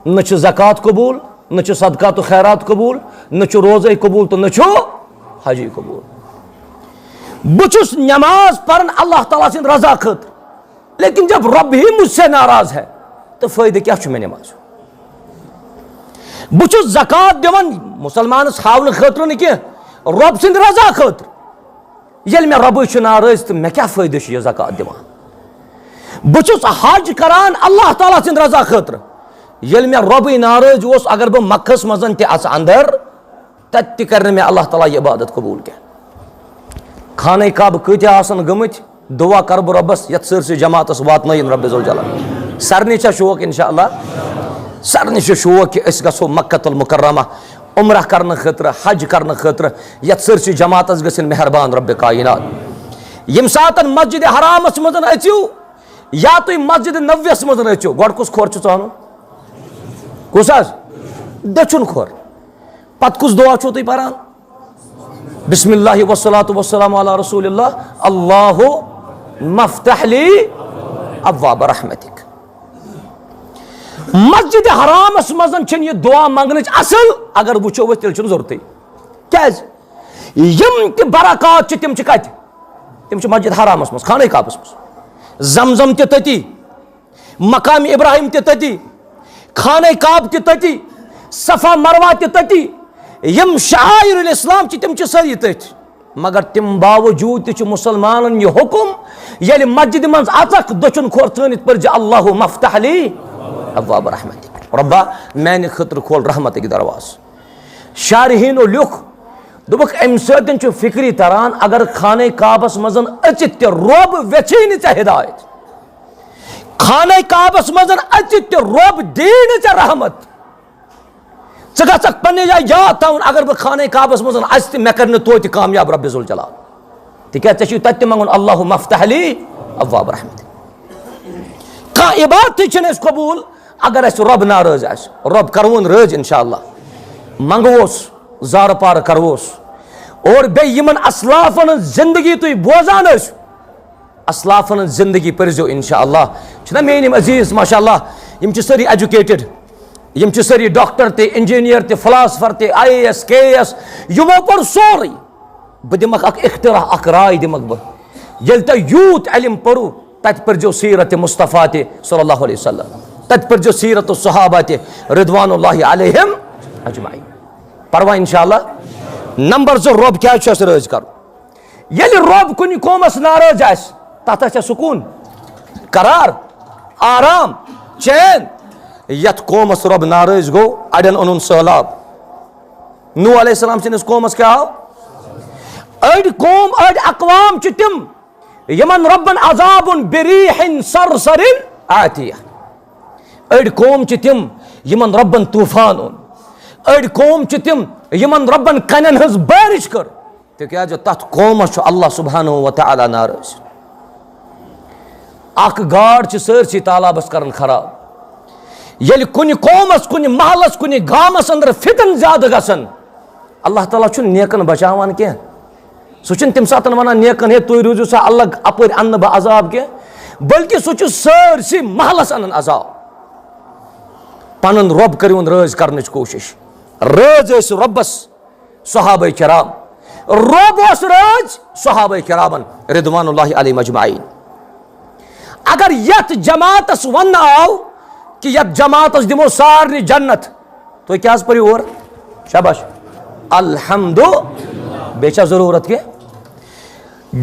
نہ چھِ زکوٰۃ قبوٗل، نہ چھِ صدقات و خیرات قبوٗل، نہ چھُ روزے قبوٗل تہٕ نہ چھُ حجی قبوٗل۔ بہٕ چھُس نماز پران اللہ تعالیٰ سٕنٛدِ رضا خٲطرٕ، لیکن جب رب ہی مجھ سے ناراض ہے، تو فٲیدٕ کیٛاہ چھُ مےٚ نماز؟ بہٕ چھُس زکوٰۃ دِوان مُسلمانس ہاونہٕ خٲطرٕ نہٕ کینٛہہ، رب سٕنٛدِ رضا خٲطرٕ۔ ییٚلہِ مےٚ رۄبٕے چھُ ناراض تہٕ مےٚ کیٛاہ فٲیدٕ چھُ یہِ زکوٰۃ دِوان؟ بہٕ چھُس حج کران اللہ تعالیٰ سٕنٛدِ رضا خٲطرٕ۔ ییٚلہِ مےٚ رۄبٕے ناراض اوس، اگر بہٕ مکہس منٛز تہِ اژٕ اندر، تتہِ تہِ کرِ نہٕ مےٚ اللہ تعالیٰ یہِ عبادت قبوٗل کینٛہہ۔ خانہ کعبہٕ کۭتیاہ آسن گٔمٕتۍ، دعا کرٕ بہٕ رۄبس، یتھ سٲرسٕے جماعتس واتنٲیِن رۄبِ ذوالجلال۔ سارنٕے چھا شوق؟ انشاءاللہ سارنٕے چھُ شوق کہِ أسۍ گژھو مکہ المکرمہ عمرہ کرنہٕ خٲطرٕ، حج کرنہٕ خٲطرٕ، یتھ سٲرسٕے جماعتس گٔژھِنۍ مہربان رۄبِ کائنات۔ ییٚمہِ ساتن مسجد حرامس منٛز أژِو یا تُہۍ مسجد نبویس منٛز أژِو، گۄڈٕ کُس کھۄر چھُ ژانُن؟ کُس حظ؟ دٔچھُن کھۄر۔ پتہٕ کُس دعا چھُو تُہۍ پران؟ بسم اللہ والصلاة والسلام علی رسول اللہ، اللہم افتح لی ابواب رحمتک۔ مسجد حرامس منٛز چھنہٕ یہِ دعا منٛگنٕچ اصل، اگر وٕچھو أسۍ تیٚلہِ چھُنہٕ ضروٗرتٕے۔ کیٛازِ؟ یِم تہِ برکات چھِ، تِم چھِ کتہِ؟ تِم چھِ مسجد حرامس منٛز، خانہ کعبس منٛز۔ زمزم تہِ تٔتی، مقام ابراہیم تہِ تٔتی، خانہ کعبہ تہِ تٔتی، صفا مروہ تہِ تٔتی۔ یِم شعائر الاسلام چھِ، تِم چھِ سٲری تٔتھۍ۔ مگر تِم باوجود تہِ چھُ مُسلمانن یہِ حُکم، ییٚلہِ مسجدِ منٛز اژکھ، دٔچھُن کھۄر ژٲنِتھ پٔرزِ، اللہم افتح لی ابواب رحمتک، رۄبا، میانہِ خٲطرٕ کھول رحمتٕکۍ دروازٕ۔ شارحینو لیوٚکھ، دوٚپُکھ، امہِ سۭتۍ چھُ فکری تران، اگر خانہ کعبس منٛز أژِتھ تہِ رۄب ویژھی نہٕ ژےٚ ہدایت، خانہ کعبس منٛز أژِتھ تہِ رۄب دی نہٕ ژےٚ رحمت، ژٕ گژھکھ پننہِ جایہِ یاد تھاوُن، اگر بہٕ خانہ کعبس منٛز اژٕ تہِ، مےٚ کرِ نہٕ توتہِ کامیاب رۄبِ ذوالجلال، تِکیٛازِ ژےٚ چھُے تتہِ تہِ منٛگُن، اللہم افتح لی ابواب رحمتک۔ کانٛہہ عبادتھٕے چھُنہٕ اَسہِ قبوٗل، اگر اَسہِ رۄب ناراض آسہِ۔ رۄب کرون رٲضۍ انشاءاللہ، منٛگوس، زارٕ پارٕ کروس۔ اور بیٚیہِ یِمن اسلافن ہٕنٛز زندگی تُہۍ بوزان ٲسِو، اسلافن ہٕنٛز زندگی پٔرزیو انشاءاللہ۔ چھِنہ میٲنۍ یِم عزیز، ماشاءاللہ، یِم چھِ سٲری ایجوکیٹڈ، یِم چھِ سٲری ڈاکٹر تہِ، انجینئر تہِ، فلاسفر تہِ، I A S, K A S, یِمو پوٚر سورُے۔ بہٕ دِمکھ اکھ اختراع، اکھ راے دِمکھ بہٕ۔ ییٚلہِ تۄہہِ یوٗت علم پوٚرُو، تتہِ پٔرزیو سیرت مصطفیٰ تہِ صلی اللہ علیہ وسلم، تتہِ پٔرزیو سیرت الصحابہ تہِ رضوان اللہ علیہم اجمعین۔ پرواہ انشاءاللہ۔ نمبر زٕ، رۄب کیٛازِ چھُ اَسہِ رٲضۍ کرُن؟ ییٚلہِ رۄب کُنہِ قومس ناراض آسہِ، تتھ آسہِ سکوٗن، قرار، آرام، چین۔ یتھ قومس رۄب ناراض گوٚو، اڑٮ۪ن اوٚنُن سہلاب۔ نوح علیہ السلام سٕنٛدِس قومس کیٛاہ آو؟ أڑۍ قوم، أڑۍ اقوام چھِ تِم، یِمن رۄبن عذاب اوٚن بریح صرصر عاتیہ۔ أڑۍ قوم چھِ تِم، یِمن رۄبن طوفان اوٚن۔ أڑۍ قوم چھِ تِم، یِمن رۄبن کنٮ۪ن ہٕنٛز بارش کٔر۔ تِکیٛازِ تَتھ قومَس چھُ اللہ سبحانہ و تعالیٰ ناراض۔ اَکھ گاڈ چھِ سٲرسٕے تالابَس کران خراب۔ ییٚلہِ کُنہِ قومَس، کُنہِ محلَس، کُنہِ گامَس اندر فتن زیادٕ گژھن، اللہ تعالیٰ چھُنہٕ نیکن بچاوان کینٛہہ۔ سُہ چھُنہٕ تَمہِ ساتہٕ وَنان نیکن، "ہے، تُہۍ روٗزِو سا الگ، اَپٲرۍ اَنہٕ نہٕ بہٕ عذاب کینٛہہ"، بلکہِ سُہ چھُ سٲرسٕے محلَس اَنان عذاب۔ پَنُن رۄب کٔرِوُن رٲضۍ کرنٕچ کوٗشِش۔ رٲضۍ ٲسِو رۄبَس۔ صحابہ کرام، رۄب اوس رٲضۍ صحابہ کرامن رضوان اللہ علیہم اجمعین۔ اگر یتھ جماعتس وننہٕ آو کہ یتھ جماعتس دِمو سارنٕے جنت، تُہۍ کیٛاہ حظ پٔرِو اور؟ شاباش۔ الحمد۔ بیٚیہِ چھا ضروٗرت کینٛہہ؟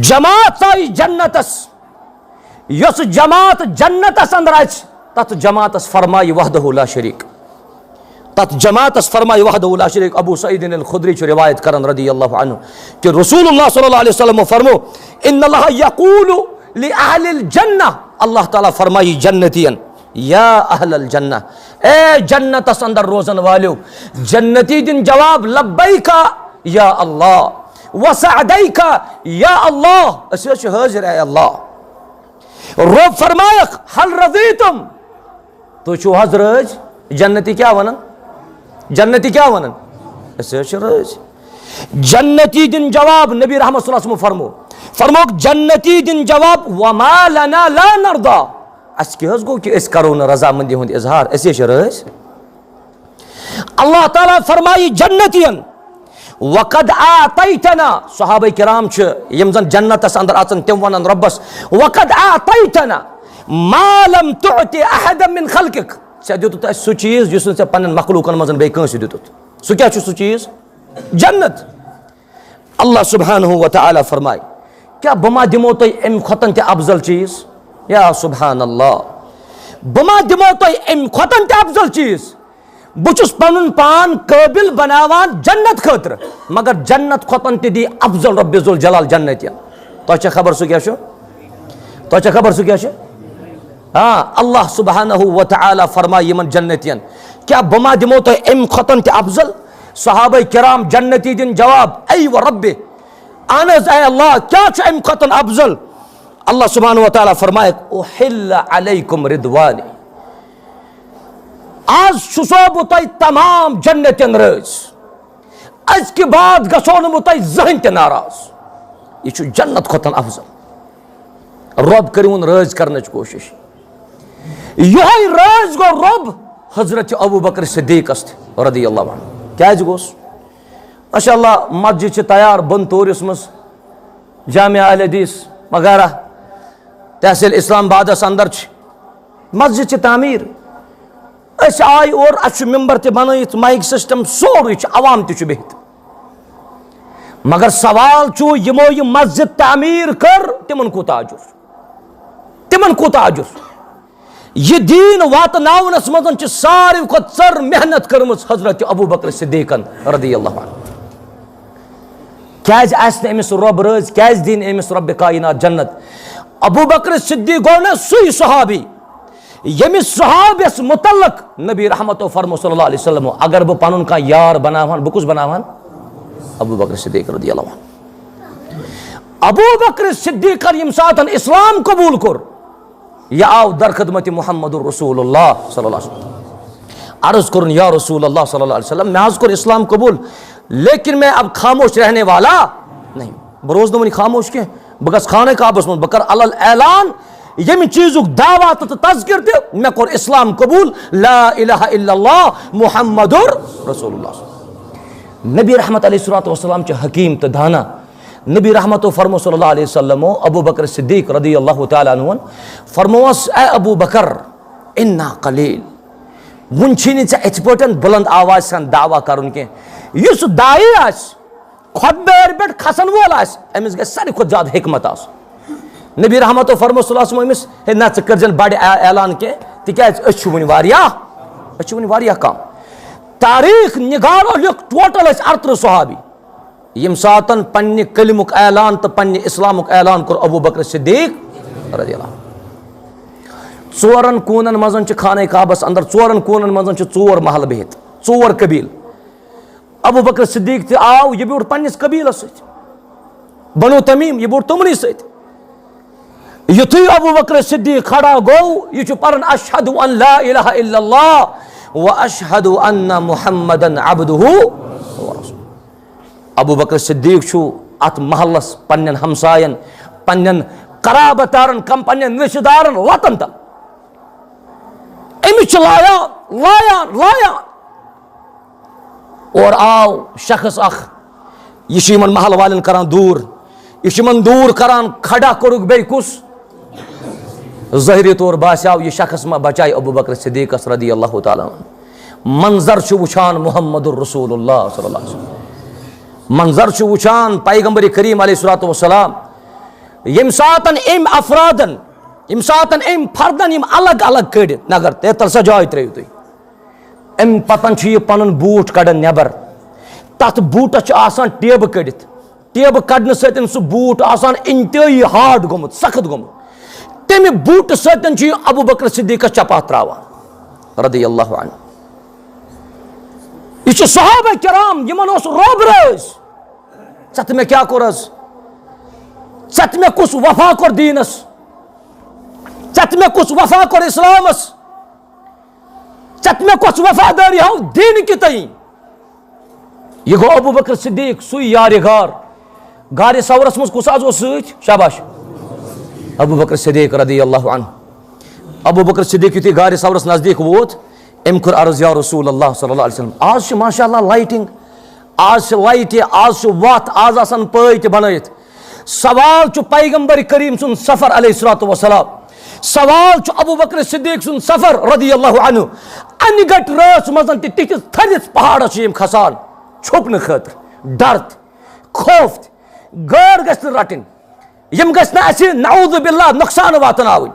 جماعت ژایہِ جنتس۔ یۄس جماعت جنتس اندر اژِ، تتھ جماعتس فرمایہِ وحدہ لا شریک۔ تتھ جماعتس فرمایہِ وحدہ لا شریک۔ ابو سعید الخدری چھُ روایت کران رضی اللہ عنہ کہ رسول اللہ صلی اللہ علیہ وسلم فرمو، "ان اللہ یقول لأہل الجنہ"، اللہ تعالیٰ فرمایہِ جنتین، "یا اہل الجنہ"، اے جنتس اندر روزن والیو، جنتی دِن جواب، "لبیک یا اللہ"۔ وسعدیک، یا اللہ، أسۍ حظ چھِ حٲضِر، اے اللہ۔ رۄب فرمایکھ، هل رضیتم، تُہۍ چھِو حظ رٲضۍ؟ جنتی کیٛاہ وَنان؟ جنتی کیٛاہ وَنان؟ أسۍ حظ چھِ رٲضۍ۔ جنتی دِن جواب، نبی رحمت صلی اللہ علیہ وسلم فرمو، فرموکھ جنتی دِن جواب، وما لنا لا نرضى، اَسہِ کیٛاہ حظ گوٚو کہِ أسۍ کرو نہٕ رضامندی ہُنٛد اظہار، أسۍ حظ چھِ رٲضۍ۔ اللہ تعالیٰ فرمایہِ جنتین، وقد آتیتنا، صحابہ کرام چھِ، یِم زن جنتس اندر اژن، تِم ونن رۄبس، وقد آتیتنا ما لم تعط احدا من خلقک، ژےٚ دیُتُتھ اَسہِ سُہ چیٖز یُس نہٕ ژےٚ پننٮ۪ن مخلوقن منٛز بیٚیہِ کٲنٛسہِ دیُتُتھ۔ سُہ کیٛاہ چھُ سُہ چیٖز؟ جنت۔ اللہ سبحانہ و تعالیٰ فرمایہِ، کیٛاہ بہٕ ما دِمو تۄہہِ اَمہِ کھۄتن تہِ افضل چیٖز؟ یا سبحان اللہ، بہٕ ما دِمو تۄہہِ اَمہِ کھۄتن تہِ افضل چیٖز؟ بہٕ چھُس پنُن پان قٲبِل بناوان جنت خٲطرٕ، مگر جنت کھۄتن تہِ دی افضل رب ذوالجلال جنتین۔ تۄہہِ چھا خبر سُہ کیٛاہ چھُ؟ تۄہہِ چھا خبر سُہ کیٛاہ چھُ؟ آ، اللہ سبحانہ و تعالیٰ فرمایہِ یِمن جنتین، کیٛاہ بہٕ ما دِمو تۄہہِ اَمہِ کھۄتن تہِ افضل؟ صحابہ کرام جنتی دِن جواب، اے و رب، اہن حظ، اے اللہ، کیٛاہ چھُ اَمہِ کھۄتن افضل؟ اللہ سبحانہ و تعالیٰ فرمایکھ، احل علیکم رضوانی، آز چھُسو بہٕ تۄہہِ تمام جنتین رٲضۍ، أزکہِ بعد گژھو نہٕ بہٕ تۄہہِ زٕہٕنۍ تہِ ناراض۔ یہِ چھُ جنت کھۄتن افضل۔ رۄب کٔرِوُن رٲضۍ کرنٕچ کوٗشِش۔ یِہوٚے رٲضۍ گوٚو رۄب حضرت ابو بکر صدیقس تہِ رضی اللہ عنہ۔ کیٛازِ گوٚس؟ ماشاء اللہ، مسجد چھِ تیار بن طورس منٛز، جامع اہل حدیث وغیرہ، تحصیل اسلام آبادس اندر چھِ مسجد چھِ تعمیٖر۔ أسۍ آے اور، اَسہِ چھُ ممبر تہِ بنٲیِتھ، مایک سسٹم، سورُے چھُ، عوام تہِ چھُ بِہِتھ۔ مگر سوال چھُ، یِمو یہِ مسجد تعمیٖر کٔر، تِمن کوٗتاہ اجر؟ تِمن کوٗتاہ اجر؟ یہِ دیٖن واتناونس منٛز چھِ ساروی کھۄتہٕ ژٔر محنت کٔرمٕژ حضرت ابو بکر صدیقن رضی اللہ عنہ۔ کیٛازِ آسہِ نہٕ أمِس رۄب رٲضۍ؟ کیٛازِ دِنۍ أمِس رۄبِ کائنات جنت؟ ابو بکر صدیق گوٚو نہ سُے صحابی، ییٚمِس صحابیس متعلق نبی رحمتو فرمو صلی اللہ علیہ وسلم، اگر بہٕ پنُن کانٛہہ یار بناوہن، بہٕ کُس بناوہن؟ ابو بکر صدیق رضی اللہ عنہ۔ ابو بکر صدیقن ییٚمہِ ساتن اسلام قبول کوٚر، یہِ آو در خدمت محمد رسول اللہ صلی اللہ علیہ وسلم۔ عرض کوٚرُن، یا رسول اللہ صلی اللہ علیہ وسلم، مےٚ حظ کوٚر اسلام قبول، لیکن میں اب خاموش رہنے والا نہیں۔ بہٕ روزٕ نہٕ وۄنۍ خاموش کینٛہہ، بہٕ گژھٕ خانہ کعبس منٛز، بہٕ کرٕ علل اعلان، ییٚمہِ چیٖزُک دعویٰ تہٕ تذکر تہِ، مےٚ کوٚر اسلام قبول، لا الہ الا اللہ محمد رسول اللہ۔ نبی رحمت علیہ الصلوۃ والسلام چھِ حکیم تہٕ دانا۔ نبی رحمتو فرمو صلی اللہ علیہ وسلمو ابو بکر صدیق رضی اللہ تعالیٰ عنہ فرموس، اے ابو بکر، انا قلیل، وُنہِ چھی نہٕ ژےٚ اِتھ پٲٹھۍ بُلند آوازِ سان دعویٰ کرُن کینٛہہ۔ یُس داعی آسہِ، خۄد نٲرۍ پٮ۪ٹھ کھسن وول آسہِ، أمِس گژھِ ساروی کھۄتہٕ زیادٕ حکمت آسُن۔ نبی رحمتو فرمو صلی اللہ علیہ وسلم أمِس، ہے نہ، ژٕ کٔرزٮ۪ن بڑِ اع-، اعلان کینٛہہ، تِکیازِ أسۍ چھِ وُنہِ واریاہ، أسۍ چھِ وُنہِ واریاہ کم۔ تاریخ نگارو لیوٚکھ، ٹوٹل ٲسۍ ارترٕہ صحابی۔ ییٚمہِ ساتن پننہِ کلمُک اعلان تہٕ پننہِ اسلامُک اعلان کوٚر ابو بکر صدیق رضی اللہ عنہ۔ ژورن کوٗنن منٛز چھِ خانہ کعبس اندر، ژورن کوٗنن منٛز چھِ ژور محلہٕ بِہِتھ، ژور قبیٖلہٕ۔ ابو بکر صدیق تہِ آو، یہِ بیوٗٹھ پننِس قبیٖلس سۭتۍ، بنو تمیم، یہِ بیوٗٹھ تِمنٕے سۭتۍ۔ یُتھُے ابو بکر صدیق کھڑا گوٚو، یہِ چھُ پران، اشہد ان لا الہ الا اللہ و اشہد ان محمدن عبدہ و رسولہ۔ ابو بکر صدیق چھُ اتھ محلس پننٮ۪ن ہمساین، پننٮ۪ن قرابت دارن، کم پننٮ۪ن رشتہٕ دارن وتن تل۔ أمِس چھِ لایان، لایان، لایان۔ اورٕ آو شخص اکھ، یہِ چھُ یِمن محل والٮ۪ن کران دوٗر، یہِ چھُ یِمن دوٗر کران، کھڑا کوٚرُکھ بیٚیہِ کُس؟ ظٲہری طور باسیو یہِ شخص ما بچایہِ ابو بکر صدیقس رضی اللہ تعالیٰ عنہ۔ منظر چھُ وٕچھان محمد رسول اللہ صلی اللہ علیہ وسلم، منظر چھُ وٕچھان پیغمبر کریم علیہ الصلوۃ والسلام۔ ییٚمہِ ساتن أمۍ افرادن، ییٚمہِ ساتن أمۍ فردن یِم الگ الگ کٔڑۍ، نگر تیتل سا جاے ترٲیِو تُہۍ۔ امہِ پتن چھُ یہِ پنُن بوٗٹھ کڑان نٮ۪بر۔ تتھ بوٗٹس چھِ آسان ٹیبہٕ کٔڑِتھ۔ ٹیبہٕ کڑنہٕ سۭتۍ سُہ بوٗٹھ آسان انتہٲیی ہارڈ گوٚمُت، سخت گوٚمُت۔ تمہِ بوٗٹہٕ سۭتۍ چھُ یہِ ابو بکر صدیقس چپاتھ تراوان، رضی اللہ عنہ۔ یہِ چھُ صحابہ کرام، یِمن اوس رۄب رٲضۍ۔ ژےٚ تہٕ مےٚ کیٛاہ کوٚر حظ؟ ژےٚ تہٕ مےٚ کُس وفا کوٚر دیٖنس؟ ژےٚ تہٕ مےٚ کُس وفا کوٚر اسلامس؟ ژےٚ تہٕ مےٚ کۄس وفادٲری ہاو دیٖنہٕ کہِ تئیں؟ یہِ گوٚو ابو بکر صدیق، سُے یارِ غار۔ غارِ ثورس منٛز کُس حظ اوس سۭتۍ؟ شاباش، ابو بکر صدیق رضی اللہ عنہ۔ ابو بکر صدیق یُتھُے غارِ ثورس نزدیٖک ووت، أمۍ کوٚر عرض، یا رسول اللہ صلی اللہ علیہ وسلم، آز چھِ ماشاء اللہ لائٹنگ، آز چھِ لائٹہِ، آز چھُ وَتھ، آز آسن پٲے تہِ بنٲیِتھ۔ سوال چھُ پیغمبر کریم سُنٛد سفر علیہ الصلوۃ والسلام۔ سوال چھُ ابو بکر صدیق سُنٛد سفر رضی اللہ عنہ۔ انہِ گٹہِ رٲژ منٛز تہِ تِتھِس تھٔدِس پہاڑس چھِ یِم کھسان چھُپنہٕ خٲطرٕ، ڈر تہِ، خوف تہِ، غٲر گژھِ نہٕ رٹٕنۍ۔ یِم گژھِ نہٕ اَسہِ نعوذ باللہ نۄقصان واتناوٕنۍ۔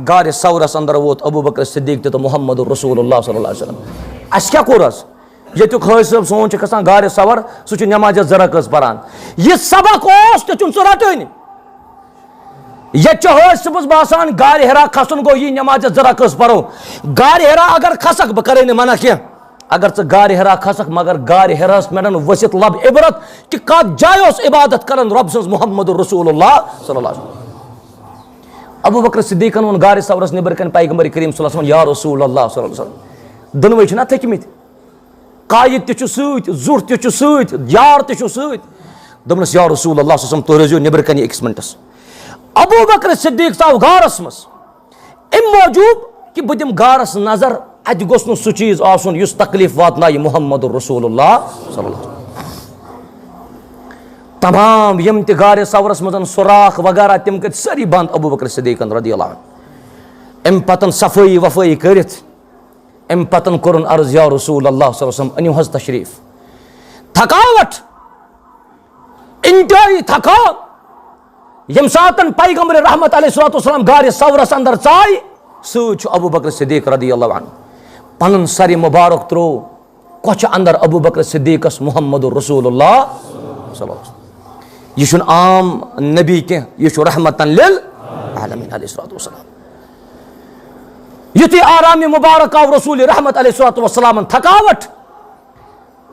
غارِ ثورس اندر ووت ابو بکر صدیق تہِ تہٕ محمد رسول اللہ صلی اللہ علیہ وسلم۔ اَسہِ کیٛاہ کوٚر حظ؟ ییٚتیُک حٲج صٲب سون چھُ کھسان غارِ ثور، سُہ چھُ نمازِ زٕ رکٲژ پران۔ یہِ سبق اوس تہِ چھُنہٕ ژٕ رٹٲنی۔ ییٚتہِ چھُ حٲج صٲبس باسان غارِ حرا کھسُن گوٚو یی نمازِ زٕ رکٲژ پرو۔ غارِ حرا اگر کھسکھ، بہٕ کرے نہٕ منع کینٛہہ، اگر ژٕ غارِ حرا کھسکھ، مگر غارِ حراہس پٮ۪ٹھ ؤسِتھ لب عبرت کہِ کتھ جایہِ اوس عبادت کران رۄب سٕنٛز محمد رسول اللہ صلی اللہ علیہ وسلم۔ ابو بکر صدیقن ووٚن غارِ ثورس نیبر کنہِ پیغمبر کریم صلی اللہ علیہ وسلم، یا رسول اللہ صلی اللہ علیہ وسلم، دۄنوے چھِنا تھٔکمٕتۍ؟ قائد تہِ چھُ سۭتۍ، زُٹھ تہِ چھُ سۭتۍ، یار تہِ چھُ سۭتۍ۔ دوٚپنَس، یا رسول اللہ صلی اللہ علیہ وسلم، تُہۍ روزِو نیٚبرٕ کَنہِ أکِس مِنٹَس۔ ابو بکر صدیق ژاو غارَس منٛز، اَمہِ موٗجوٗب کہِ بہٕ دِمہٕ غارَس نظر، اَتہِ گوٚژھ نہٕ سُہ چیٖز آسُن یُس تکلیٖف واتنایہِ محمد رسول اللہ صلی اللہ علیہ وسلم۔ تمام یِم تہِ غارِ ثورَس منٛز سوراخ وغیرہ، تِم کٔرۍ سٲری بنٛد ابو بکر صدیقن رضی اللہ عنہ۔ اَمہِ پتہٕ صفٲیی وفٲیی کٔرِتھ، اَمہِ پتہٕ کوٚرُن عرض، یا رسول اللہ صلی اللہ علیہ وسلم، أنِو حظ تشریٖف۔ تھکاوٹ، انتہٲیی تھکاو۔ ییٚمہِ ساتہٕ پیغمبر رحمت علیہ الصلوۃ والسلام غارِ ثورس اندر ژایہِ، سۭتۍ چھُ ابو بکر صدیق رضی اللہ عنہ۔ پنُن سر مبارک ترٛوو کۄچھِ اندر ابو بکر صدیقس محمد رسول اللہ صلی اللہ علیہ وسلم۔ یہِ چھُنہٕ عام نبی کینٛہہ، یہِ چھُ رحمتن للعالمین علیہ الصلوۃ والسلام۔ یُتھُے آرام مبارک آو رسول رحمت علیہ الصلوۃ والسلامن تھکاوٹ،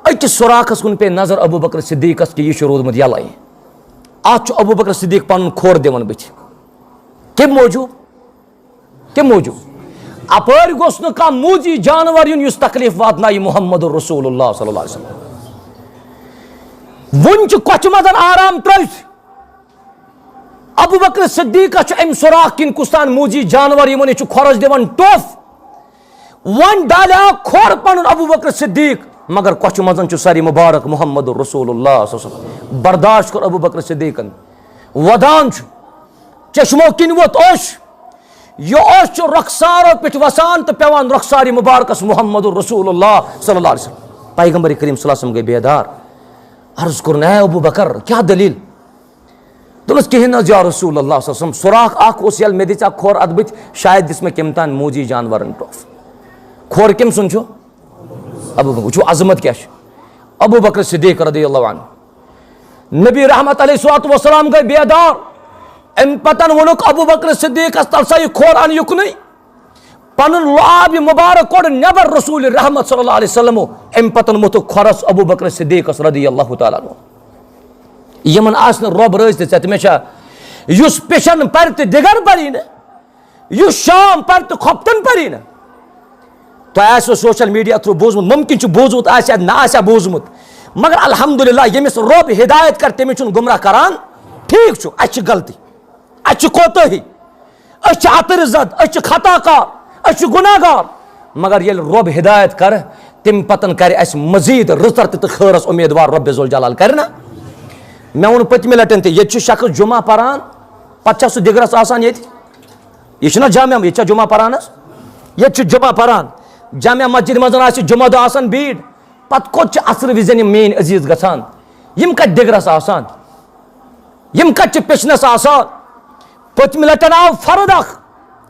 أکِس سوراخس کُن پیٚیہِ نظر ابو بکر صدیقس کہِ یہِ چھُ روٗدمُت یَلَے۔ اَتھ چھُ ابو بکر صدیق پنُن کھۄر دِوان بٕتھِ۔ کَمہِ موٗجوٗب؟ کَمہِ موٗجوٗب؟ اَپٲرۍ گوٚژھ نہٕ کانٛہہ موٗذی جانور یُن یُس تکلیٖف واتنایہِ محمد رسول اللہ صلی اللہ علیہ وسلم۔ وُنہِ چھُ کۄچھِ منٛز آرام ترٛٲوِتھ۔ ابو بکر صدیقس چھُ اَمہِ سوراخ کِنۍ کُس تام موٗذی جانور یِوان، یہِ چھُ کھۄرس دِوان ٹوٚپھ۔ وۄنۍ ڈالیو کھۄر پنُن ابو بکر صدیق، مگر کۄچھِ منٛز چھُ سر مبارک محمد رسول اللہ صلی اللہ علیہ وسلم۔ برداشت کوٚر ابو بکر صدیقن۔ ودان چھُ، چشمو کِنۍ ووت اوٚش۔ یہِ اوٚش چھُ رۄخسارو پٮ۪ٹھ وسان تہٕ پٮ۪وان رۄخسارِ مبارکس محمد رسول اللہ صلی اللہ علیہ وسلم۔ پیغمبر کریم صلی اللہ علیہ وسلم گٔے بیدار۔ عرض کوٚرُن، اے ابو بکر، کیٛاہ دٔلیٖل؟ دوٚپنَس، کِہیٖنۍ نہٕ حظ یا رسول اللہ صلی اللہ علیہ وسلم، سوراخ اَکھ اوس یَلہٕ، مےٚ دِژ اَکھ کھۄر اَتھ بٕتھِ، شاید دِژ مےٚ کٔمۍ تام موٗذی جانوَرَن ٹوٚپھ۔ کھۄر کٔمۍ سُنٛد چھُ؟ ابو بکر۔ وٕچھِو عظمت کیٛاہ چھِ۔ ابو بکر صدیق رضی اللہ عنہ۔ نبی رحمت علیہ الصلوۃ والسلام گٔے بیدار۔ اَمہِ پَتَن ووٚنُکھ ابو بکر صدیقَس، تَل سا یہِ کھۄر اَن یُکنُے۔ پنُن لعاب مبارک کوٚڑ نٮ۪بر رسول رحمت صلی اللہ علیہ وسلمو۔ امہِ پتن موٚتھُکھ کھۄرس ابو بکر صدیقس رضی اللہ تعالیٰ عنہ۔ یِمن آسہِ نہٕ رۄب رٲضۍ تہٕ ژےٚ تہٕ مےٚ چھا؟ یُس پِشن پرِ تہٕ دِگر پری نہٕ، یُس شام پرِ تہٕ خۄفتن پری نہٕ۔ تۄہہِ آسیو سوشل میڈیا تھرو بوٗزمُت، ممکن چھُ بوٗزمُت آسہِ یا نہ آسہِ ہا بوٗزمُت، مگر الحمدللہ ییٚمِس رۄب ہدایت کرِ تٔمِس چھُنہٕ گمراہ کران۔ ٹھیٖک چھُ، اسہِ چھِ غلطی۔ اسہِ چھِ کوتٲہی، أسۍ چھِ عطر زد، أسۍ چھِ خطا کار، أسۍ چھِ گناہ گار۔ مگر ییٚلہِ رۄب ہدایت کرِ، تمہِ پتن کرِ اسہِ مزید رٕژر تہِ تہٕ خٲرس امیدوار رۄب ذوالجلال کرِ نا۔ مےٚ ووٚن پٔتمہِ لٹہِ تہِ، ییٚتہِ چھُ شخص جمعہ پران، پتہٕ چھا سُہ دِگرس آسان ییٚتہِ؟ یہِ چھُنہ جامع، ییٚتہِ چھا جمعہ پران حظ؟ ییٚتہِ چھُ جمعہ پران، جامع مسجد منٛز آسہِ جمعہ دۄہ آسان بیٖڑ۔ پتہٕ کوٚت چھِ عصرٕ وِزٮ۪ن یِم میٲنۍ عزیز گژھان؟ یِم کتہِ دِگرس آسان؟ یِم کتہِ چھِ پِشنس آسان؟ پٔتمہِ لٹٮ۪ن آو فرد اکھ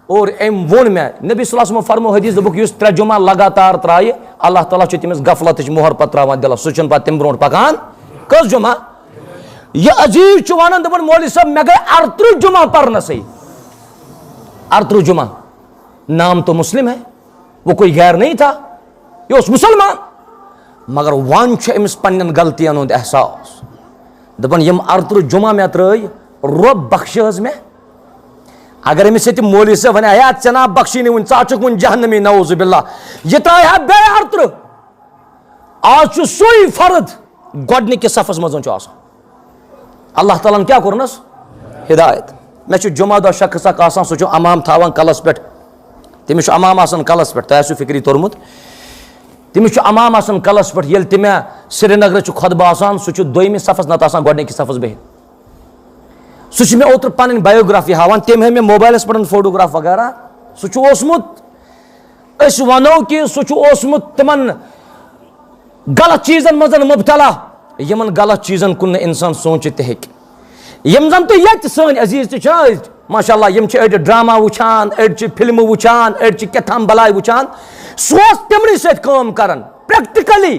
اور أمۍ ووٚن مےٚ، نبی صلی اللہ علیہ وسلم فرمو حدیث، دوٚپُکھ، یُس ترٛےٚ جمعہ لگاتار ترایہِ، اللہ تعالیٰ چھُ تٔمِس غفلتٕچ مۄہر پتہٕ تراوان دِلس، سُہ چھُنہٕ پتہٕ تمہِ برونٛٹھ پکان۔ کٔژ جمعہ؟ یہِ عزیز چھُ ونان، دپان، مولوی صٲب، مےٚ گٔے ارترٕہ جمعہ پرنسٕے۔ ارترٕہ جمعہ۔ نام تو مسلم ہے، وہ کوئی غیر نہیں تھا، یہِ اوس مسلمان۔ مگر وۄنۍ چھُ أمِس پننٮ۪ن غلطین ہُنٛد احساس۔ دَپان، یِم اَرترٕہ جمعہ مےٚ ترٛٲے، رۄب بخشہِ حظ مےٚ۔ اگر أمِس ییٚتہِ مولوی صٲب وَنہِ، "ہے، ژےٚ نا بخشی نہٕ وُنہِ، ژٕ ہا چھُکھ وُنہِ جہنمی، نعوذ باللہ"، یہِ ترٛایہِ ہا بیٚیہِ اَرترٕہ۔ آز چھُ سُے فرد گۄڈٕنِکِس صفس منٛز چھُ آسان۔ اللہ تعالیٰ ہن کیٛاہ کوٚرنس؟ ہدایت۔ مےٚ چھُ جمعہ دۄہ شخص اکھ آسان، سُہ چھُ امام تھاوان کلس پٮ۪ٹھ۔ تٔمِس چھُ امام آسان کلس پٮ۪ٹھ، تۄہہِ آسِوٕ فِکری توٚرمُت۔ تٔمِس چھُ امام آسان کلس پٮ۪ٹھ۔ ییٚلہِ تہِ مےٚ سرینگرٕ چھُ خطبہٕ آسان، سُہ چھُ دوٚیمِس صفس نتہٕ آسان گۄڈٕنِکِس صفس بِہِتھ۔ سُہ چھُ مےٚ اوترٕ پنٕنۍ biography ہاوان، تٔمۍ ہٲو مےٚ موبایلس پٮ۪ٹھ photograph وغیرہ۔ سُہ چھُ اوسمُت، أسۍ ونو کہِ سُہ چھُ اوسمُت تِمن غلط چیٖزن منٛز مُبتلا، یِمن غلط چیٖزن کُن نہٕ انسان سونٛچِتھ تہِ ہیٚکہِ۔ یِم زن تُہۍ ییٚتہِ سٲنۍ عزیٖز تہِ چھِنہ أزۍ، ماشاء اللہ، یِم چھِ أڑۍ ڈرامہ وٕچھان، أڑۍ چھِ فلمہٕ وٕچھان، أڑۍ چھِ کیٛاہ تام بلاے وٕچھان۔ سُہ اوس تِمنٕے سۭتۍ کٲم کران، practically۔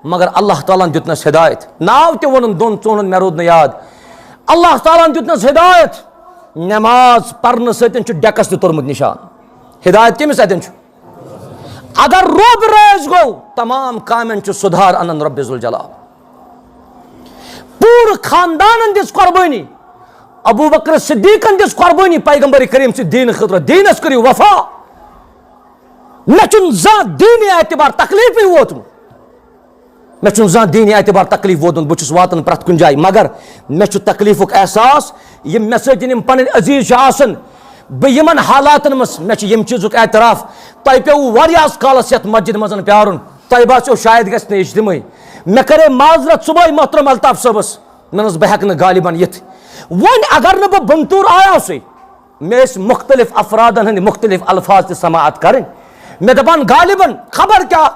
مگر اللہ تعالیٰ ہن دیُتنس ہدایت، ناو تہِ ووٚنُن دۄن ژۄن ہُنٛد، مےٚ روٗد نہٕ یاد۔ اللہ تعالیٰ ہن دیُتنس ہدایت، نماز پرنہٕ سۭتۍ چھُ ڈیکس تہِ توٚرمُت نشان۔ ہدایت کٔمِس اتٮ۪ن چھُ؟ اگر رۄب رٲضۍ گوٚو، تمام کامٮ۪ن چھُ سُدھار انان رۄب ذوالجلال۔ پوٗرٕ خاندانن دِژ قۄربٲنی، ابو بکر صدیقن دِژ قۄربٲنی پیغمبر کریم سٕنٛدِ دیٖنہٕ خٲطرٕ، دیٖنس کٔرِو وفا۔ مےٚ چھُنہٕ زانٛہہ دیٖنی اعتبار تکلیفٕے ووتمُت۔ مےٚ چھُنہٕ زانٛہہ دیٖنی اعتبار تکلیٖف ووتمُت، بہٕ چھُس واتان پرٛٮ۪تھ کُنہِ جایہِ، مگر مےٚ چھُ تکلیٖفُک احساس، یِم مےٚ سۭتۍ یِم پنٕنۍ عزیٖز چھِ آسان، بہٕ یِمن حالاتن منٛز، مےٚ چھُ ییٚمہِ چیٖزُک اعتراف، تۄہہِ پیوٚوُ واریاہس کالس یتھ مسجدِ منٛز پیارُن، تۄہہِ باسیو شاید گژھِ نہٕ اجتمٲعی۔ مےٚ کَرے معذرت صبحٲے محترم الطاف صٲبس، مےٚ دوٚپُس بہٕ ہٮ۪کہٕ نہٕ غالباً یِتھ۔ وۄنۍ اگر نہٕ بہٕ بنتور آیاوسٕے، مےٚ ٲسۍ مُختٔلِف افرادن ہٕنٛدۍ مُختٔلِف الفاظ تہِ سماعت کرٕنۍ۔ مےٚ دپان، غالباً خبر کیٛاہ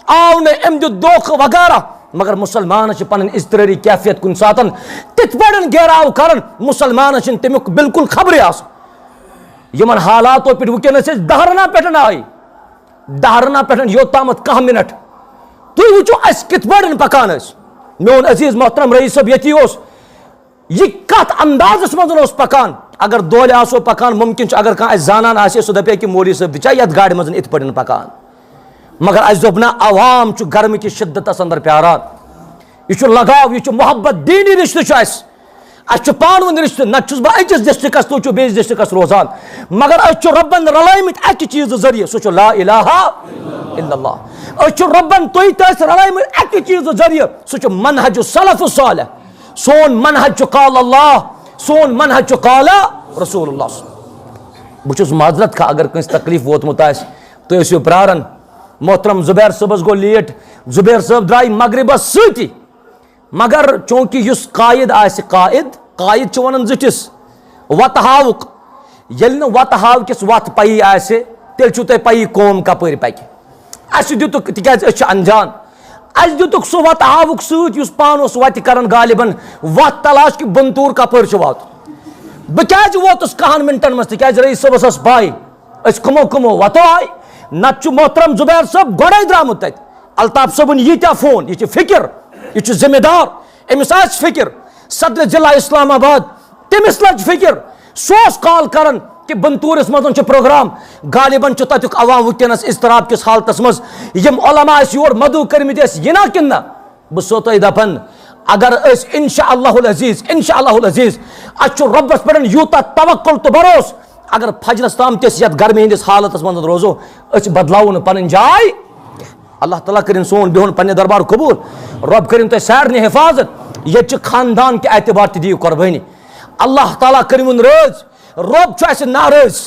آو نہٕ، أمۍ دیُت دھوکہٕ وغیرہ۔ مگر مُسلمانس چھِ پنٕنۍ اضطرٲری کیفیت کُنہِ ساتن تِتھ پٲٹھۍ گیراو کران، مُسلمانس چھِنہٕ تمیُک بالکل خبرٕے آسان۔ یِمن حالاتو پٮ۪ٹھ وٕنکیٚنس أسۍ دہرنا پٮ۪ٹھ آے، دہرنا پٮ۪ٹھ یوٚتامَتھ کانٛہہ منٹ۔ تُہۍ وٕچھِو، أسۍ کِتھ پٲٹھۍ پکان ٲسۍ۔ میون عزیز محترم رئیس صٲب ییٚتی اوس، یہِ کتھ اندازس منٛز اوس پکان؟ اگر دۄہلہِ آسو پکان، ممکن چھُ اگر کانٛہہ اسہِ زانان آسہِ، سُہ دپہِ ہے کہِ مولوی صٲب تہِ چھا یتھ گاڑِ منٛز یِتھ پٲٹھۍ پکان؟ مگر اسہِ دوٚپ نہ، عوام چھُ گرمہٕ کِس شدتس اندر پیاران۔ یہِ چھُ لگاو، یہِ چھُ محبت، دیٖنی رشتہٕ چھُ اسہِ۔ اسہِ چھُ پانہٕ ؤنۍ رشتہٕ، نتہٕ چھُس بہٕ أکِس ڈسٹرکٹس، تُہۍ چھِو بیٚیِس ڈسٹرکٹس روزان، مگر أسۍ چھِ رۄبن رلٲومٕتۍ اکہِ چیٖزٕ ذٔریعہٕ، سُہ چھُ لا الہ الا اللہ۔ أسۍ چھِ رۄبن تُہۍ تہٕ أسۍ رلٲومٕتۍ اکہِ چیٖزٕ ذٔریعہٕ، سُہ چھُ منہج السلف الصالح۔ سون منہج چھُ قال اللہ، سون منہج چھُ قال رسول اللہ۔ بہٕ چھُس معذرت خواہ اگر کٲنٛسہِ تکلیف ووتمُت آسہِ، تُہۍ ٲسِو پراران۔ محترم زبیر صٲبس گوٚو لیٹ، زبیر صٲب درٛاے مغربس سۭتی، مگر چونکہ یُس قائد آسہِ، قائد، قائد چھِ ونان زِٹھِس وتہٕ ہاوُک۔ ییٚلہِ نہٕ وتہٕ ہاوکِس وتھ پَیی آسہِ، تیٚلہِ چھُو تۄہہِ پَیی قوم کَپٲرۍ پَکہِ۔ اَسہِ دیُتُکھ، تِکیٛازِ أسۍ چھِ انجان، اَسہِ دیُتُکھ سُہ وتہٕ ہاوُک سۭتۍ یُس پانہٕ اوس وَتہِ کران غالباً وتھ تلاش کہِ بنتور کَپٲرۍ چھُ واتُن۔ بہٕ کیٛازِ ووتُس کَہَن مِنٹَن منٛز؟ تِکیٛازِ رئیس صٲبَس ٲس پَے۔ أسۍ کٕمو کٕمو وتو آے، نتہٕ چھُ محترم زبیر صٲب گۄڈے درٛامُت تتہِ۔ الطاف صٲبُن ییٖتیٛاہ فون، یہِ چھُ فکر، یہِ چھُ ذمہ دار، أمِس آسہِ فکر۔ صدر ضلع اسلام آباد، تٔمِس لٔج فکر، سُہ اوس کال کران کہِ بنتورس منٛز چھُ پروگرام، غالباً چھُ تتیُک عوام وٕنکیٚنس اضطراب کِس حالتس منٛز۔ یِم علماء ٲسۍ یور مدعو کٔرمٕتۍ ٲسۍ، یہِ نا کِنہٕ نہ؟ بہٕ چھُسو تۄہہِ دَپان، اگر أسۍ انشاء اللہ العزیز، انشاء اللہ العزیز، اَسہِ چھُ رۄبَس پٮ۪ٹھ یوٗتاہ توکل تہٕ بھروسہٕ، اگر فجرَس تام تہِ أسۍ یَتھ گرمی ہِنٛدِس حالتَس منٛز روزو، أسۍ بدلاوو نہٕ پَنٕنۍ جاے۔ اللہ تعالیٰ کٔرِن سون بِہُن پنٛنہِ دربار قبوٗل۔ رۄب کٔرِن تۄہہِ سارنٕے حفاظت۔ ییٚتہِ چھِ خاندان کہِ اعتبار تہِ دِیِو قۄربٲنی۔ اللہ تعالیٰ کٔرِوُن رٲضۍ۔ رۄب چھُ اَسہِ ناراض۔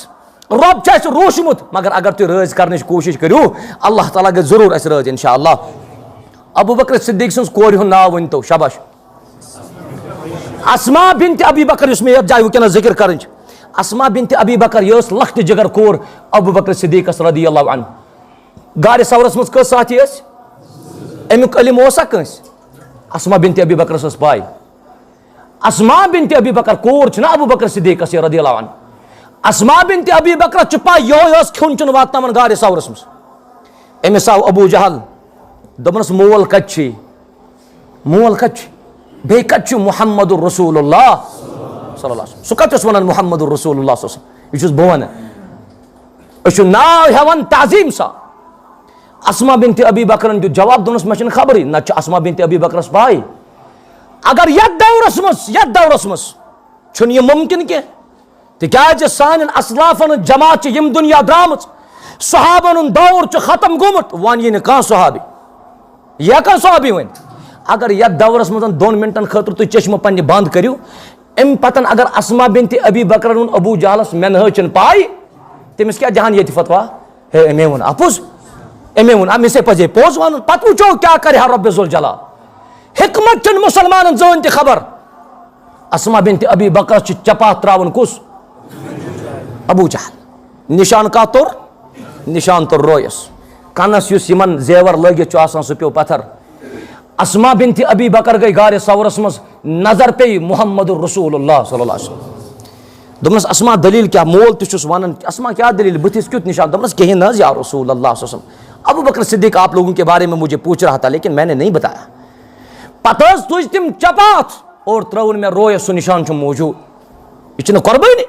رۄب چھُ اَسہِ روٗشمُت، مگر اگر تُہۍ رٲضۍ کرنٕچ کوٗشِش کٔرِو، اللہ تعالیٰ گژھِ ضروٗر اَسہِ رٲضۍ، انشاءاللہ۔ ابو بکر صدیق سٕنٛز کورِ ہُنٛد ناو ؤنۍ تو، شاباش۔ اسما بنت ابی بکر، یُس مےٚ یَتھ جایہِ وٕنکیٚنَس ذِکِر کَرٕنۍ چھِ، اسما بنت ابی بکر، یہِ ٲس لۄکٹہِ جگر کوٗر ابو بکر صدیقس رضی اللہ عنہ۔ غارِ ثورس منٛز کٔژ ساتھی ٲسۍ؟ اَمیُک علم اوسا کٲنٛسہِ؟ اسما بنت ابی بکرس ٲس پَے۔ اسما بنت ابی بکر، کوٗر چھِنہ ابو بکر صدیقس یہِ رضی اللہ عنہ۔ اسما بنت ابی بکرس چھِ پَے، یِہوٚے ٲس کھیوٚن چیوٚن واتناوان غارِ ثورس منٛز۔ أمِس آو ابو جہل، دوٚپنَس، "مول کَتہِ چھُے؟ مول کَتہِ چھُ؟ بیٚیہِ کَتہِ چھُ محمد رسول اللہ صلی اللہ علیہ وسلم؟ سُہ کَتہِ اوس وَنان محمد رسول اللہ صلی اللہ علیہ وسلم؟ یہِ چھُس بہٕ وَنان۔ أسۍ چھِ ناو ہٮ۪وان تعظیٖم سان۔" اسما بنت ابی بکرن دیُت جواب، دوٚپنَس، "مےٚ چھَنہٕ خبرٕے، نَتہٕ چھِ اسما بنت ابی بکرس پَے۔ اگر یتھ دورس منٛز، یتھ دورس منٛز چھُنہٕ یہِ مُمکِن کینٛہہ، تِکیازِ سانٮ۪ن اسلافن ہٕنٛز جماعت چھِ یِم دُنیا درٛامٕژ، صحابن ہُنٛد دور چھُ ختم گوٚمُت، وۄنۍ یی نہٕ کانٛہہ صحابی۔ یہِ ہٮ۪کان صحابی ؤنِتھ؟ اگر یتھ دورس منٛز دۄن منٹن خٲطرٕ تُہۍ چشمہٕ پننہِ بنٛد کٔرِو، امہِ پتن اگر اسما بنت ابی بکرن ووٚن ابو جہلس، "مےٚ نہ حظ چھنہٕ پاے"، تٔمِس کیٛاہ دِہان ییٚتہِ فتوا؟ ہے، أمۍ ووٚن اَپُز، أمۍ ووٚن، أمِس ہے پزے پوٚز ونُن۔ پتہٕ وٕچھو کیٛاہ کرِ ہا رب ذوالجلال۔ حکمت چھُنہٕ مسلمانن زٕہٕنۍ تہِ خبر۔ اسما بنت ابی بکرس چھِ چپاتھ تراوان کُس؟ ابو جہل۔ نشان کتھ توٚر؟ نشان توٚر رویس۔ کنس یُس یِمن زیور لٲگِتھ چھُ آسان، سُہ پیوٚو پتھر۔ اسما بنت ابی بکر گٔے غارِ ثورس منٛز، نظر پیٚیہِ محمد رسول اللہ صلی اللہ علیہ وسلم۔ دوٚپنس، "اسما، دلیل کیٛاہ؟ مول تہِ چھُس ونان، اسما کیٛاہ دلیل؟ بٕتھِس کیُتھ نشان؟" دوٚپنس، "کہیں نہ حظ یا رسول اللہ صلی اللہ علیہ وسلم، ابو بکر صدیق آپ لوگوں کے بارے میں مجھے پوچھ رہا تھا، لیکن میں نے نہیں بتایا۔" پتہٕ حظ تُج تِم چپاتھ اور ترٲوُن مےٚ رویس، سُہ نشان چھُ موجود۔ یہِ چھِنہٕ قربٲنی؟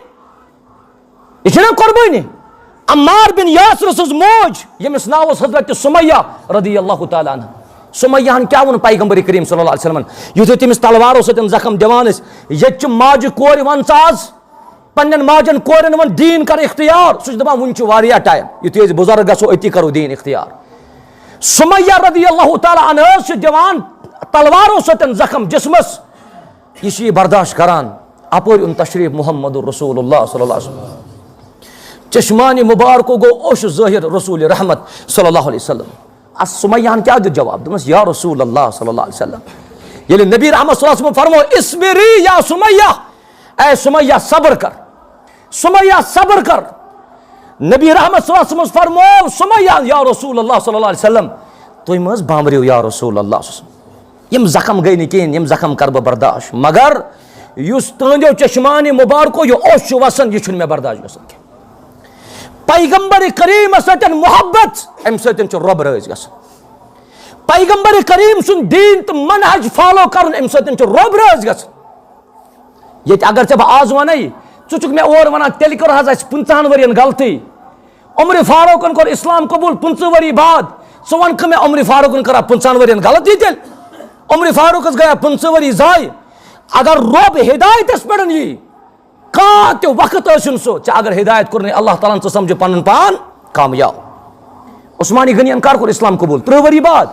یہِ چھِنہٕ قربٲنی؟ عمار بن یاسر سٕنٛز موج، ییٚمِس ناو اوس حضرت سمیہ رضی اللہ تعالیٰ عنہ۔ سمیہ ہن کیٛاہ ووٚن پیغمبر کریم صلی اللہ علیہ وسلمن؟ یُتھُے تٔمِس تلوارو سۭتۍ زخم دِوان ٲسۍ، ییٚتہِ چھِ ماجہِ کورِ، وَن ژٕ آز، پننٮ۪ن ماجن کورٮ۪ن وَن دیٖن کر اختیار۔ سُہ چھُ دَپان، "وُنہِ چھُ واریاہ ٹایم، یُتھُے أسۍ بُزرگ گژھو، أتی کرو دیٖن اختیار۔" سمیہ رضی اللہ تعالیٰ عنہ ٲس یہِ دِوان تلوارو سۭتۍ زخم جسمس۔ یہِ چھُ یہِ برداشت کران۔ اپٲرۍ اوٚن تشریف محمد رسول اللہ صلی اللہ علیہ وسلم۔ چشمانِ مبارکو گوٚو اوٚش ظٲہِر رسول رحمت صلی اللہ علیہ وسلم۔ اس سمیہ ہن کیٛاہ دیُت جواب؟ دوٚپمس، "یا رسول اللہ صلی اللہ علیہ وسلم۔" ییٚلہِ نبی رحمت صلی اللہ علیہ وسلم فرموو، "اصبری یا سمیہ، اے سمیہ صبر کر، سمیہ صبر کر۔" نبی رحمت صلی اللہ علیہ وسلم فرموو، "سمیہ، یا رسول اللہ صلی اللہ علیہ وسلم، تُہۍ مہ حظ بامبریو یا رسول اللہ صلی اللہ علیہ وسلم۔ یِم زخم گٔے نہٕ کِہیٖنۍ، یِم زخم کر بہٕ برداشت، مگر یُس تُہنٛدیو چشمانِ مبارکو یہِ اوٚش چھُ وسان، یہِ چھُنہٕ مےٚ برداشت گژھان کینٛہہ۔" پیغمبر کریٖمس سۭتۍ محبت، امہِ سۭتۍ چھُ رۄب رٲضۍ گژھان۔ پیغمبر کریم سُنٛد دیٖن تہٕ منہج فالو کرُن، امہِ سۭتۍ چھُ رۄب رٲضۍ گژھان۔ ییٚتہِ اگر ژےٚ بہٕ آز ونے، ژٕ چھُکھ مےٚ اورٕ ونان، تیٚلہِ کٔر حظ اَسہِ پٕنٛژٕہن ؤرین غلطی۔ عمر فاروقن کوٚر اسلام قبول پٕنٛژٕہ ؤری بعد، ژٕ وَنکھٕ مےٚ عمر فاروقن کٔرا پٕنٛژٕہن ؤرین غلطی تیٚلہِ؟ عمر فاروقس گٔیا پٕنٛژٕہ ؤری ضایع۔ اگر رۄب ہدایتس پٮ۪ٹھ یی، کانٛہہ تہِ وقت ٲسِن سُہ، ژےٚ اگر ہدایت کوٚرنَے اللہ تعالیٰ ہن، ژٕ سمجھِ پنُن پان کامیاب۔ عثمانِ غنین کر کوٚر اسلام قبول؟ ترٕٛہ ؤری بعد۔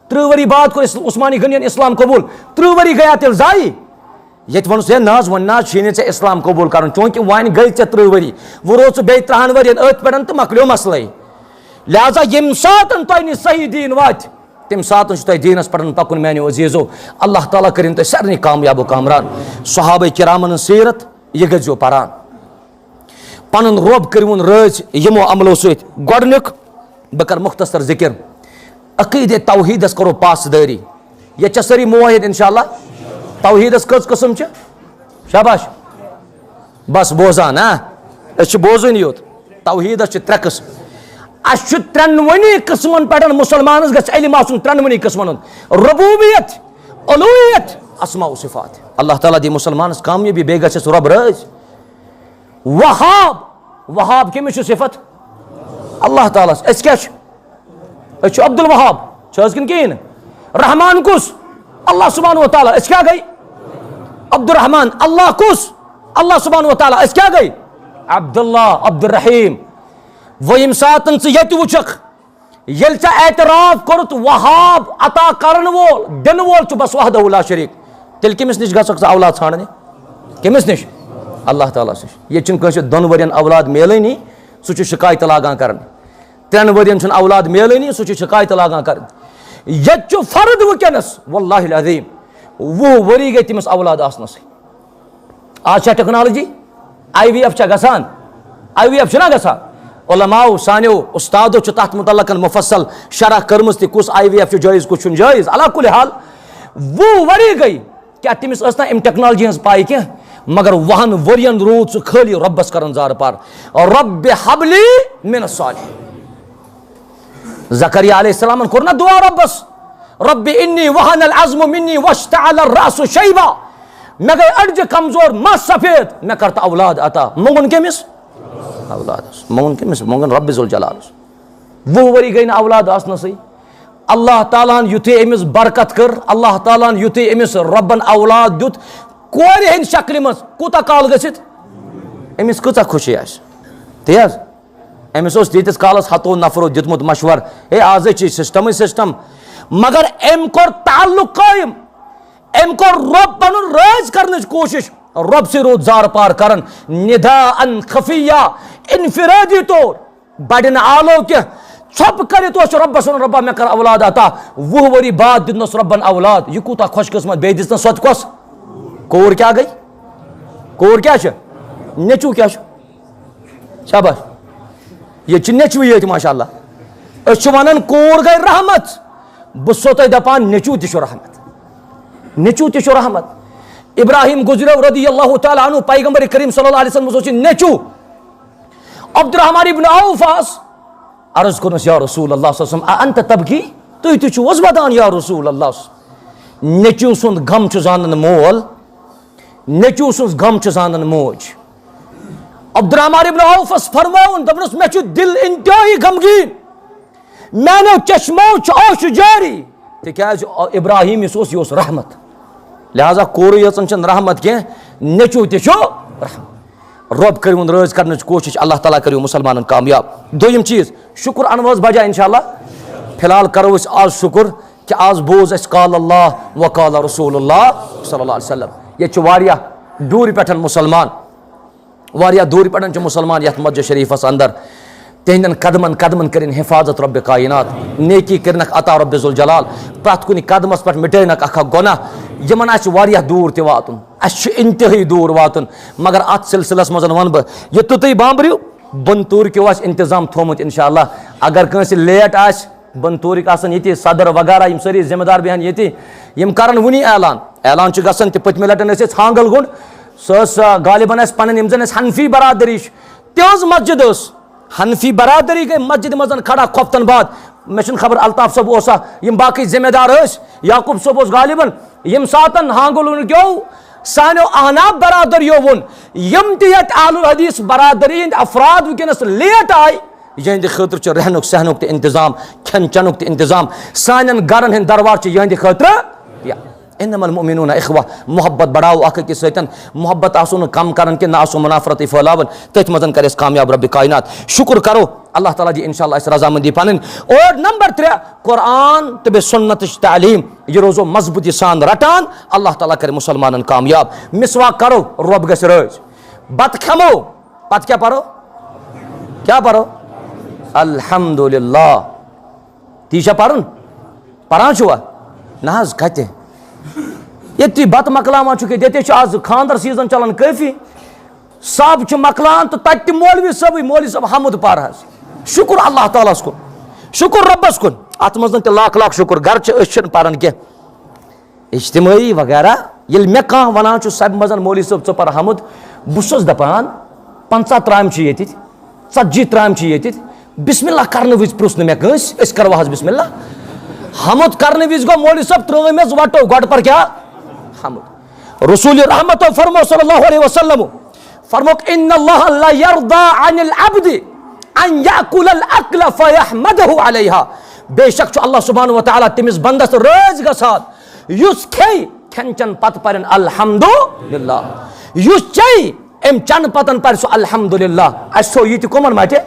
ترٕٛہ ؤری بعد کوٚر اس-، عثمانِ غنین اسلام قبول۔ ترٕٛہ ؤری گٔیا تیٚلہِ ضایع۔ ییٚتہِ ووٚنُس، "ہے نہ حظ، وۄنۍ نہ حظ چھُے نہٕ ژےٚ اسلام قبول کرُن، چونکہ وۄنۍ گٔے ژےٚ ترٕٛہ ؤری، وۄنۍ روز ژٕ بیٚیہِ ترٕٛہن ؤرین أتھۍ پٮ۪ٹھ تہٕ مۄکلیو مسلے۔ لہذا ییٚمہِ ساتن تۄہہِ نِش صحیح دیٖن واتہِ، تمہِ ساتہٕ چھُ تۄہہِ دیٖنس پٮ۪ٹھ پکُن، میانیو عزیزو۔ اللہ تعالیٰ کٔرِن تۄہہِ سارنٕے کامیاب و کامران۔" صحابہ کرامن ہٕنٛز سیرت، یہِ گٔژھزیو پران۔ پنُن رۄب کٔرِوُن رٲضۍ یِمو عملو سۭتۍ۔ گۄڈٕنیُک، بہٕ کرٕ مختصر ذکر، عقیدے توحیدس کرو پاسدٲری۔ ییٚتہِ چھا سٲری موحد انشاءاللہ؟ توحیدس کٔژ قٕسم چھِ؟ شاباش۔ بس بوزان، ہا؟ أسۍ چھِ بوزٲنی یوت۔ توحیدس چھِ ترٛےٚ قٕسم۔ اَسہِ چھُ ترٛٮ۪نوٕنی قٕسمن پٮ۪ٹھ، مسلمانس گژھِ علم آسُن ترٛٮ۪نوٕنی قٕسمن ہُنٛد، ربوبیت، الوہیت، اسماء و صفات۔ اللہ تعالیٰ دی مسلمانس کامیٲبی، بیٚیہِ گژھٮ۪س رۄب رٲضۍ۔ وہاب، وہاب کٔمِس چھُ صفت؟ اللہ تعالیٰ ہس۔ أسۍ کیٛاہ چھِ؟ أسۍ چھِ عبدالوہاب، چھِ حظ کِنہٕ کِہیٖنۍ نہٕ؟ رحمان کُس؟ اللہ سبحانہ و تعالیٰ۔ أسۍ کیٛاہ گٔے؟ عبدالرحمان۔ اللہ کُس؟ اللہ سبحانہ و تعالیٰ۔ أسۍ کیٛاہ گٔے؟ عبداللہ، عبدالرحیم۔ وۄنۍ ییٚمہِ ساتَن ژٕ ییٚتہِ وٕچھکھ، ییٚلہِ ژےٚ اعتراف کوٚرُتھ وہاب، عطا کرن وول، دِنہٕ وول چھُ بس وحدہ لا شریک، تیٚلہِ کٔمِس نِش گژھکھ ژٕ اولاد ژھانڈنہِ؟ کٔمِس نِش؟ اللہ تعالیٰ ہس نِش۔ ییٚتہِ چھُنہٕ کٲنٛسہِ دۄن ؤرین اولاد میلٲنی، سُہ چھُ شکایتہٕ لاگان کرنہِ۔ ترٛٮ۪ن ؤرین چھُنہٕ اولاد میلٲنی، سُہ چھُ شکایتہٕ لاگان کرنہِ۔ ییٚتہِ چھُ فرد وٕنکیٚنس، واللہ العظیم، وُہ ؤری گٔے تٔمِس اولاد آسنَسٕے۔ آز چھا ٹیکنالوجی؟ آئی وی ایف چھا گژھان؟ آئی وی ایف چھُنہ گژھان؟ علماء سانیو استادو چھُ تَتھ مُتعلقَن مُفصل شرح کٔرمٕژ تہِ، کُس آئی وی ایف چھُ جٲیِز، کُس چھُنہٕ جٲیِز۔ علا کُلِ حال، وُہ ؤری گٔے، کیٛاہ تٔمِس ٲس نہ اَمہِ ٹیکنالوجی ہٕنٛز پَے کینٛہہ؟ مگر وُہَن ؤرین روٗد سُہ خٲلی رۄبَس کران زارٕ پار، "رب حبلی من الصالحین۔" زکریا علیہ السلامن کوٚر نہ دعا رۄبس، "رب انی وہن العظم منی واشتعل الرأس شیبا"، مےٚ گٔے أڈجہِ کمزور، مس سفید، مےٚ کر تہٕ اولاد عطا۔ مونگُن کٔمِس؟ اولادس۔ مونگُن کٔمِس؟ مونگُن رب ذوالجلالس۔ وُہ ؤری گٔے نہٕ اولاد آسنسٕے۔ اللہ تعالیٰ ہن یُتھُے أمِس برکت کٔر، اللہ تعالیٰ ہن یُتھُے أمِس رۄبن اولاد دیُت، کورِ ہٕنٛدِ شکلہِ منٛز، کوٗتاہ کال گٔژھِتھ؟ أمِس کۭژاہ خوشی آسہِ۔ تی حظ؟ أمِس اوس تیٖتِس کالس ہتو نفرو دیُتمُت مشور، ہے، آز ہے چھِ system-ٕے system۔ مگر أمۍ کوٚر تعلق قٲیِم، أمۍ کوٚر رۄب پنُن رٲضۍ کرنٕچ کوٗشِش۔ رۄب سٕے روٗد زارٕ پار کران، نداءً خفیہ، انفرادی طور، بڑِ نہٕ آلو کینٛہہ۔ ژھۄپہٕ کٔرِتھ اوس رۄبس ونان، "رۄبا، مےٚ کر اولاد عطا۔" وُہ ؤری بعد دیُتنس رۄبن اولاد۔ یہِ کوٗتاہ خۄش قسمت، بیٚیہِ دِژنس سۄ تہِ کۄس؟ کوٗر کیٛاہ گٔے؟ کوٗر کیٛاہ چھِ؟ نیٚچوٗ کیٛاہ چھُ؟ شاباش۔ ییٚتہِ چھِ نیٚچوٕے یٲتۍ، ماشاء اللہ۔ أسۍ چھِ وَنان، کوٗر گٔے رحمت۔ بہٕ چھُسو تۄہہِ دَپان، نیٚچوٗ تہِ چھُ رحمت۔ نیٚچوٗ تہِ چھُ رحمت۔ ابراہیم گُزریو رضی اللہ تعالیٰ عنہ، پیغمبر کریم صلی اللہ علیہ وسلم اوس یہِ نیٚچوٗ۔ عبدالرحمان ابن عوف آس عرض کوٚرنَس، یا رسول اللہ صلی اللہ علیہ وسلم، اَأَنْتَ تَبْكِي؟ تُہۍ تہِ چھِو حظ وَدان، یا رسول اللہ؟ نیٚچوٗ سُنٛد غم چھُ زانان مول، نیٚچوٗ سٕنٛز غم چھِ زانان موج۔ عبدالرحمان ابن عوفس فرماوُن، دوٚپنس، مےٚ چھُ دِل انتہٲیی غمگیٖن، میانیو چشمو چھُ اوش جٲری، تِکیازِ ابراہیم یُس اوس، یہِ اوس رحمت۔ لہذا کوٗرٕ یٲژن چھنہٕ رحمت کینٛہہ، نیٚچوٗ تہِ چھُ رحمت۔ رۄب کٔرِوُن رٲضۍ کرنٕچ کوٗشِش، اللہ تعالیٰ کٔرِو مُسلمانن کامیاب۔ دوٚیِم چیٖز، شُکُر اَنوٲز بجا انشاءاللہ۔ فی الحال کرو أسۍ آز شُکُر کہِ آز بوز اَسہِ قال اللہ و قال رسول اللہ صلی اللہ علیہ وسلم۔ ییٚتہِ چھِ واریاہ دوٗرِ پٮ۪ٹھ مُسلمان، واریاہ دوٗرِ پٮ۪ٹھ چھِ مُسلمان یَتھ مسجد شریٖفَس اندر۔ تِہنٛدٮ۪ن قدمن قدمن کٔرِن حفاظت رۄبِ کائنات، نیکی کٔرِنکھ عطا رۄبِ ذوالجلال، پرٛٮ۪تھ کُنہِ قدمس پٮ۪ٹھ مِٹٲینکھ اکھ اکھ گۄناہ۔ یِمن آسہِ واریاہ دوٗر تہِ واتُن، اَسہِ چھُ انتہٲیی دوٗر واتُن، مگر اتھ سلسلس منٛز ونہٕ بہٕ، یوٚتتھ تُہۍ بامبرِو، بۄنہٕ توٗرۍ کیو آسہِ انتظام تھوٚومُت انشاءاللہ۔ اگر کٲنٛسہِ لیٹ آسہِ، بۄنہٕ توٗرِکۍ آسن ییٚتی، صدر وغیرہ، یِم سٲری ذمہٕ دار بیٚہن ییٚتی، یِم کرن وُنی اعلان۔ اعلان چھُ گژھان تہِ، پٔتمہِ لٹہِ ٲسۍ أسۍ ہانگل گُنڈ، سۄ ٲس، آ، غالباً اَسہِ پنٕنۍ یِم زن اَسہِ حنفی برادری چھِ، تِہنٛز مسجد ٲس۔ حنفی برادری گٔے مسجد منٛز کھڑا خۄفتن بعد۔ مےٚ چھُنہٕ خبر الطاف صٲب اوسا، یِم باقٕے ذمہ دار ٲسۍ، یعقوب صٲب اوس غالباً۔ ییٚمہِ ساتن ہانگل گُنڈ کیو سانیو احناف برادریو ووٚن، یِم تہِ ییٚتہِ اہل الحدیث برادری ہٕنٛدۍ افراد وٕنکیٚنس لیٹ آے، یِہنٛدِ خٲطرٕ چھُ رہنُک سہنُک تہِ انتظام، کھٮ۪ن چٮ۪نُک تہِ انتظام۔ سانٮ۪ن گرن ہٕنٛدۍ دروازٕ چھِ یِہنٛدِ خٲطرٕ۔ یا انما المؤمنون اخوہ، محبت بڑاو اکھ أکِس سۭتۍ، محبت آسو نہٕ کم کران کینٛہہ، نہ آسو منافرتٕے پھٲلاوان، تٔتھۍ منٛز کرِ اَسہِ کامیاب رب کائنات۔ شُکُر کرو، اللہ تعالیٰ دی انشاءاللہ اَسہِ رضامندی پنٕنۍ۔ اور نمبر ترٛےٚ، قرآن تہٕ بیٚیہِ سنتٕچ تعلیٖم، یہِ روزو مضبوٗطی سان رٹان، اللہ تعالیٰ کرِ مُسلمانن کامیاب۔ مسواک کرو، رۄب گژھِ رٲضۍ۔ بتہٕ کھٮ۪مو، پتہٕ کیٛاہ پرو؟ کیٛاہ پرو؟ الحمدللہ۔ تی چھا پرُن؟ پران چھُوا؟ نہ حظ، کتہِ؟ ییٚتہِ تُہۍ بتہٕ مۄکلاوان چھُکھ، ییٚتہِ چھُ آز خانٛدر سیزن چلان کٲفی۔ صاحب چھُ مۄکلان تہٕ تتہِ تہِ مولوی صٲبٕے، مولوی صٲب حمد پار حظ۔ شُکُر اللہ تعالیٰ ہس کُن، شُکُر رۄبس کُن۔ اتھ منٛز تہِ لاکھ لاکھ شُکُر، گرچہِ أسۍ چھِنہٕ پران کینٛہہ۔ اجتمٲعی وغیرہ، ییٚلہِ مےٚ کانٛہہ ونان چھُ، سبہِ منٛز مولوی صٲب ژٕ پر حمد، بہٕ چھُس دپان، پنٛژاہ ترامہِ چھِ ییٚتِتھ، ژتجی ترامہِ چھِ ییٚتِتھ، بسم اللہ کرنہٕ وِزِ پرُژھ نہٕ مےٚ کٲنٛسہِ، أسۍ کروا حظ بسم اللہ؟ حمد کرنہٕ وِزِ گوٚو مولوی صٲب ترٲومٕژ وٹو، گۄڈٕ پر کیٛاہ؟ حمد۔ رسول رحمتو فرمو صلی اللہ علیہ وسلم، فرموک، ان اللہ لا یرضی عن العبد ان یاکل الاکل فیحمدہ علیہا۔ بے شک چھُ اللہ سبحانہ و تعالیٰ تٔمِس بندس رٲضۍ گژھان یُس کھیٚیہِ کھٮ۪ن چٮ۪ن پتہٕ پرن الحمدللہ، یُس چیٚیہِ امہِ چنہٕ پتن پرِ سُہ الحمدللہ۔ اسہِ تھوٚو یہِ تہِ کٕمن متہِ؟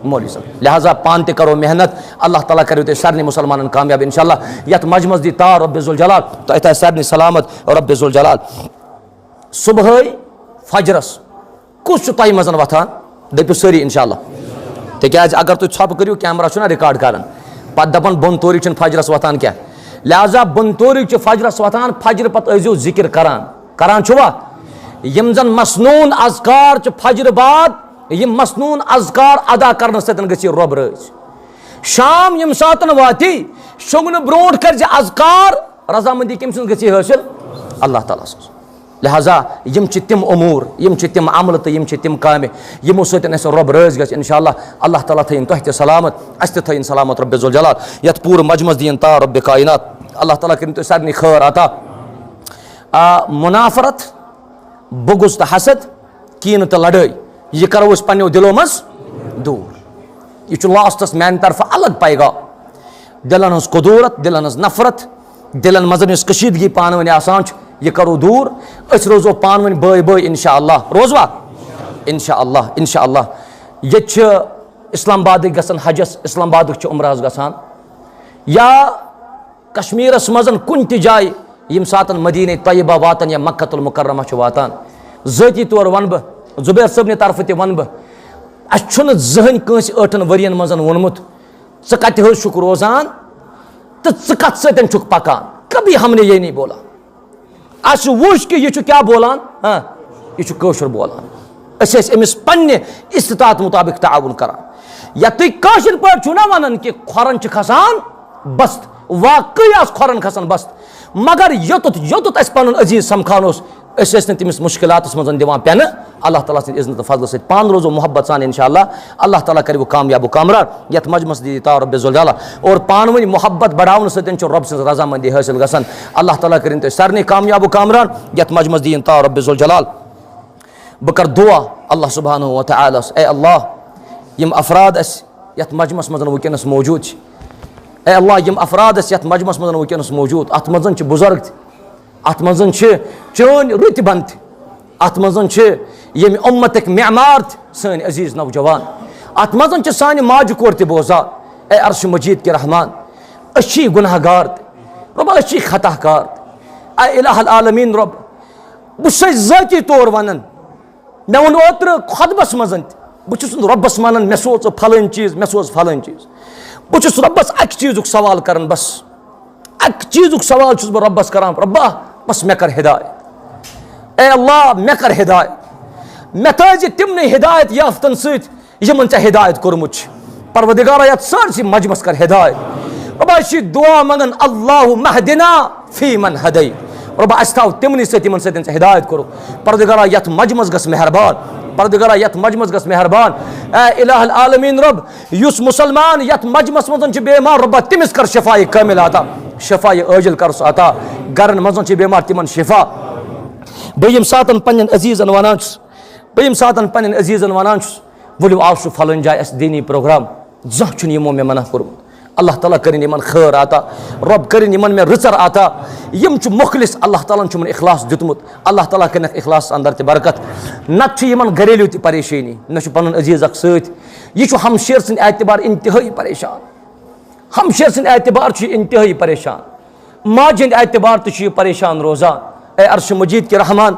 مولوی صٲب۔ لہذا پانہٕ تہِ کرو محنت، اللہ تعالیٰ کٔرِو تُہۍ سارنٕے مُسلمانن کامیاب انشاءاللہ۔ یتھ مجمس دی تار رب ذوالجلال، تہٕ اتہِ آسہِ سارنٕے سلامت رب ذوالجلال۔ صبحٲے فجرس کُس چھُ تۄہہِ منٛز وۄتھان؟ دٔپِو سٲری انشاءاللہ۔ تِکیازِ اگر تُہۍ ژھۄپہٕ کٔرِو، کیمرہ چھُنہ ریکارڈ کران، پتہٕ دپان بۄن تورِک چھُنہٕ فجرس وۄتھان کینٛہہ۔ لہذا بۄن تورِک چھُ فجرس وۄتھان، فجرٕ پتہٕ ٲسۍزیو ذکر کران۔ کران چھُوا؟ یِم زن مسنون اذکار چھِ فجرٕ بعد، یِم مسنون اذکار ادا کرنہٕ سۭتۍ گژھِ یہِ رۄب رٲضۍ۔ شام ییٚمہِ ساتن واتی، شۄنگنہٕ برونٛٹھ کٔرزِ اذکار، رضامندی کٔمۍ سٕنٛز گژھِ حٲصِل؟ اللہ تعالیٰ سٕنٛز۔ لہذا یِم چھِ تِم امور، یِم چھِ تِم عملہٕ تہٕ یِم چھِ تِم کامہِ، یِمو سۭتۍ اَسہِ رۄب رٲضۍ گژھِ۔ انشاءاللہ اللہ تعالیٰ تھٲیِن تۄہہِ تہِ سلامت، اَسہِ تہِ تھٲیِن سلامت رۄب ذوالجلال۔ یَتھ پوٗرٕ مجمس دِیِن تار رۄب کائنات۔ اللہ تعالیٰ کٔرِن تُہۍ سارنٕے خٲر عطا۔ آ، منافرت، بغض تہٕ حسد، کینہٕ تہٕ لڑٲے، یہِ کرو أسۍ پننیو دِلو منٛز دوٗر۔ یہِ چھُ لاسٹس میانہِ طرفہٕ الگ پیغام۔ دِلن ہٕنٛز کدورت، دِلن ہٕنٛز نفرت، دِلن منٛز یُس کشیدگی پانہٕ ؤنۍ آسان چھُ، یہِ کرو دوٗر۔ أسۍ روزو پانہٕ ؤنۍ بٲے بٲے، انشاءاللہ۔ روزوا؟ انشاءاللہ، انشاءاللہ۔ ییٚتہِ چھِ اسلام آبادٕکۍ گژھان حجس، اسلام آبادٕکۍ چھِ عمرہس گژھان، یا کشمیرس منٛز کُنہِ تہِ جایہِ، ییٚمہِ ساتہٕ مدینہ طیبہ واتان یا مکہ المکرمہ چھِ واتان، ذٲتی طور ونہٕ بہٕ، زبیر صٲبنہِ طرفہٕ تہِ ونہٕ بہٕ، اسہِ چھُنہٕ زٕہٕنۍ کٲنٛسہِ ٲٹھن ؤرین منٛز ووٚنمُت، "ژٕ کتہِ حظ چھُکھ روزان تہٕ ژٕ کتھ سۭتۍ چھُکھ پکان؟" کبھی ہم نے یہ نہیں بولا۔ اسہِ وُچھ کہِ یہِ چھُ کیٛاہ بولان، ہاں، یہِ چھُ کٲشُر بولان۔ أسۍ ٲسۍ أمِس پننہِ استطاعت مطابق تعاوُن کران۔ یا تُہۍ کٲشِر پٲٹھۍ چھِو نا ونان کہِ کھۄرن چھِ کھسان بست، واقعی آسہٕ کھۄرن کھسان بست، مگر یوٚتُتھ، یوٚتُتھ اسہِ پنُن عزیز سمکھان اوس، أسۍ ٲسۍ نہٕ تٔمِس مُشکِلاتَس منٛز دِوان پٮ۪نہٕ۔ اللہ تعالیٰ سٕنٛدِ اذنہٕ تہٕ فضلہٕ سۭتۍ پانہٕ روزو محبت سان، انشاءاللہ، اللہ تعالیٰ کَرِ وۄنۍ کامیاب و کامران۔ یَتھ مجمَس دِیہِ تاو رۄبِ ذوالجلال۔ اور پانہٕ ؤنۍ محبت بڑاونہٕ سۭتۍ چھُ رۄب سٕنٛز رضامندی حٲصِل گژھان۔ اللہ تعالیٰ کٔرِنۍ تُہۍ سارنٕے کامیاب و کامران۔ یَتھ مجمَس دِیِن تاو رۄبِ ذوالجلال۔ بہٕ کَرٕ دُعا اللہ سبحانہ و تعالیٰ ہَس، اے اللہ، یِم افراد اَسہِ یَتھ مجمَس منٛز وٕنکیٚنَس موجوٗد چھِ، اے اللہ، یِم افراد اَسہِ یَتھ مجمَس منٛز وٕنکیٚنَس موجوٗد، اَتھ منٛز چھِ بُزرگ تہِ، اتھ منٛز چھِ چٲنۍ رٕتۍ بنٛد تہِ، اتھ منٛز چھِ ییٚمہِ اُمتٕکۍ معمار تہِ، سٲنۍ عزیز نوجوان، اتھ منٛز چھِ سانہِ ماجہِ کورِ تہِ بوزان۔ اے عرش مجید کہِ رحمان، أسۍ چھِ گناہ گار تہِ، رۄبا، أسۍ چھِ خطا کار تہِ۔ اے الہ العالمین رۄب، بہٕ چھُسے ذٲتی طور ونان، مےٚ ووٚن اوترٕ خطبس منٛز تہِ، بہٕ چھُس نہٕ رۄبس ونان، مےٚ سوز ژٕ فلٲنۍ چیٖز، مےٚ سوز فلٲنۍ چیٖز۔ بہٕ چھُس رۄبس اکہِ چیٖزُک سوال کران بس، اکہِ چیٖزُک سوال چھُس بہٕ رۄبس کران، رۄبا، بس مےٚ کر ہدایت۔ اے اللہ، مےٚ کر ہدایت۔ مےٚ تھٲیزِ تِمنٕے ہدایت یافتن سۭتۍ، یِمن ژےٚ ہدایت کوٚرمُت چھُ۔ پروردگارا، یتھ سٲرسٕے مجمس کر ہدایت۔ رۄبا، أسۍ چھِ دعا منگان، اللہم اہدنا فی من ہدیت۔ رۄبا، اَسہِ تھاو تِمنٕے سۭتۍ، یِمن سۭتۍ ژےٚ ہدایت کوٚرُکھ۔ پروردگارا، یتھ مجمس گژھ مہربان۔ پروردگارا، یتھ مجمس گژھ مہربان۔ اے الہ العالمین رۄب، یُس مسلمان یتھ مجمس منٛز چھُ بیمار، رۄبا، تٔمِس کر شفایہِ کامل عطا، شفایہِ عاجل کرُس عطا۔ گرن منٛز چھِ بیمار، تِمن شفا۔ بہٕ ییٚمہِ ساتن پننٮ۪ن عزیزن ونان چھُس، بہٕ ییٚمہِ ساتن پننٮ۪ن عزیزن ونان چھُس، ؤلِو، آو سُہ فلٲنۍ جایہِ اَسہِ دینی پروگرام، زانٛہہ چھُنہٕ یِمو مےٚ منع کوٚرمُت۔ اللہ تعالیٰ کٔرِنۍ یِمن خٲر عطا، رۄب کٔرِنۍ یِمن مےٚ رٕژر عطا۔ یِم چھِ مُخلص، اللہ تعالیٰ ہن چھُ یِمن اخلاص دیُتمُت، اللہ تعالیٰ کٔرِنکھ اخلاصس اندر تہِ برکت۔ نتہٕ چھِ یِمن گھریلو تہِ پریشٲنی، مےٚ چھُ پنُن عزیز اکھ سۭتۍ، یہِ چھُ ہمشیر سٕنٛدِ اعتبار انتہٲیی پریشان۔ ہمشیر سٕنٛدِ اعتبار چھُ یہِ انتہٲیی پریشان، ماجہِ ہٕنٛدِ اعتبار تہِ چھُ یہِ پریشان روزان۔ اے عرش مجید کہِ رحمان،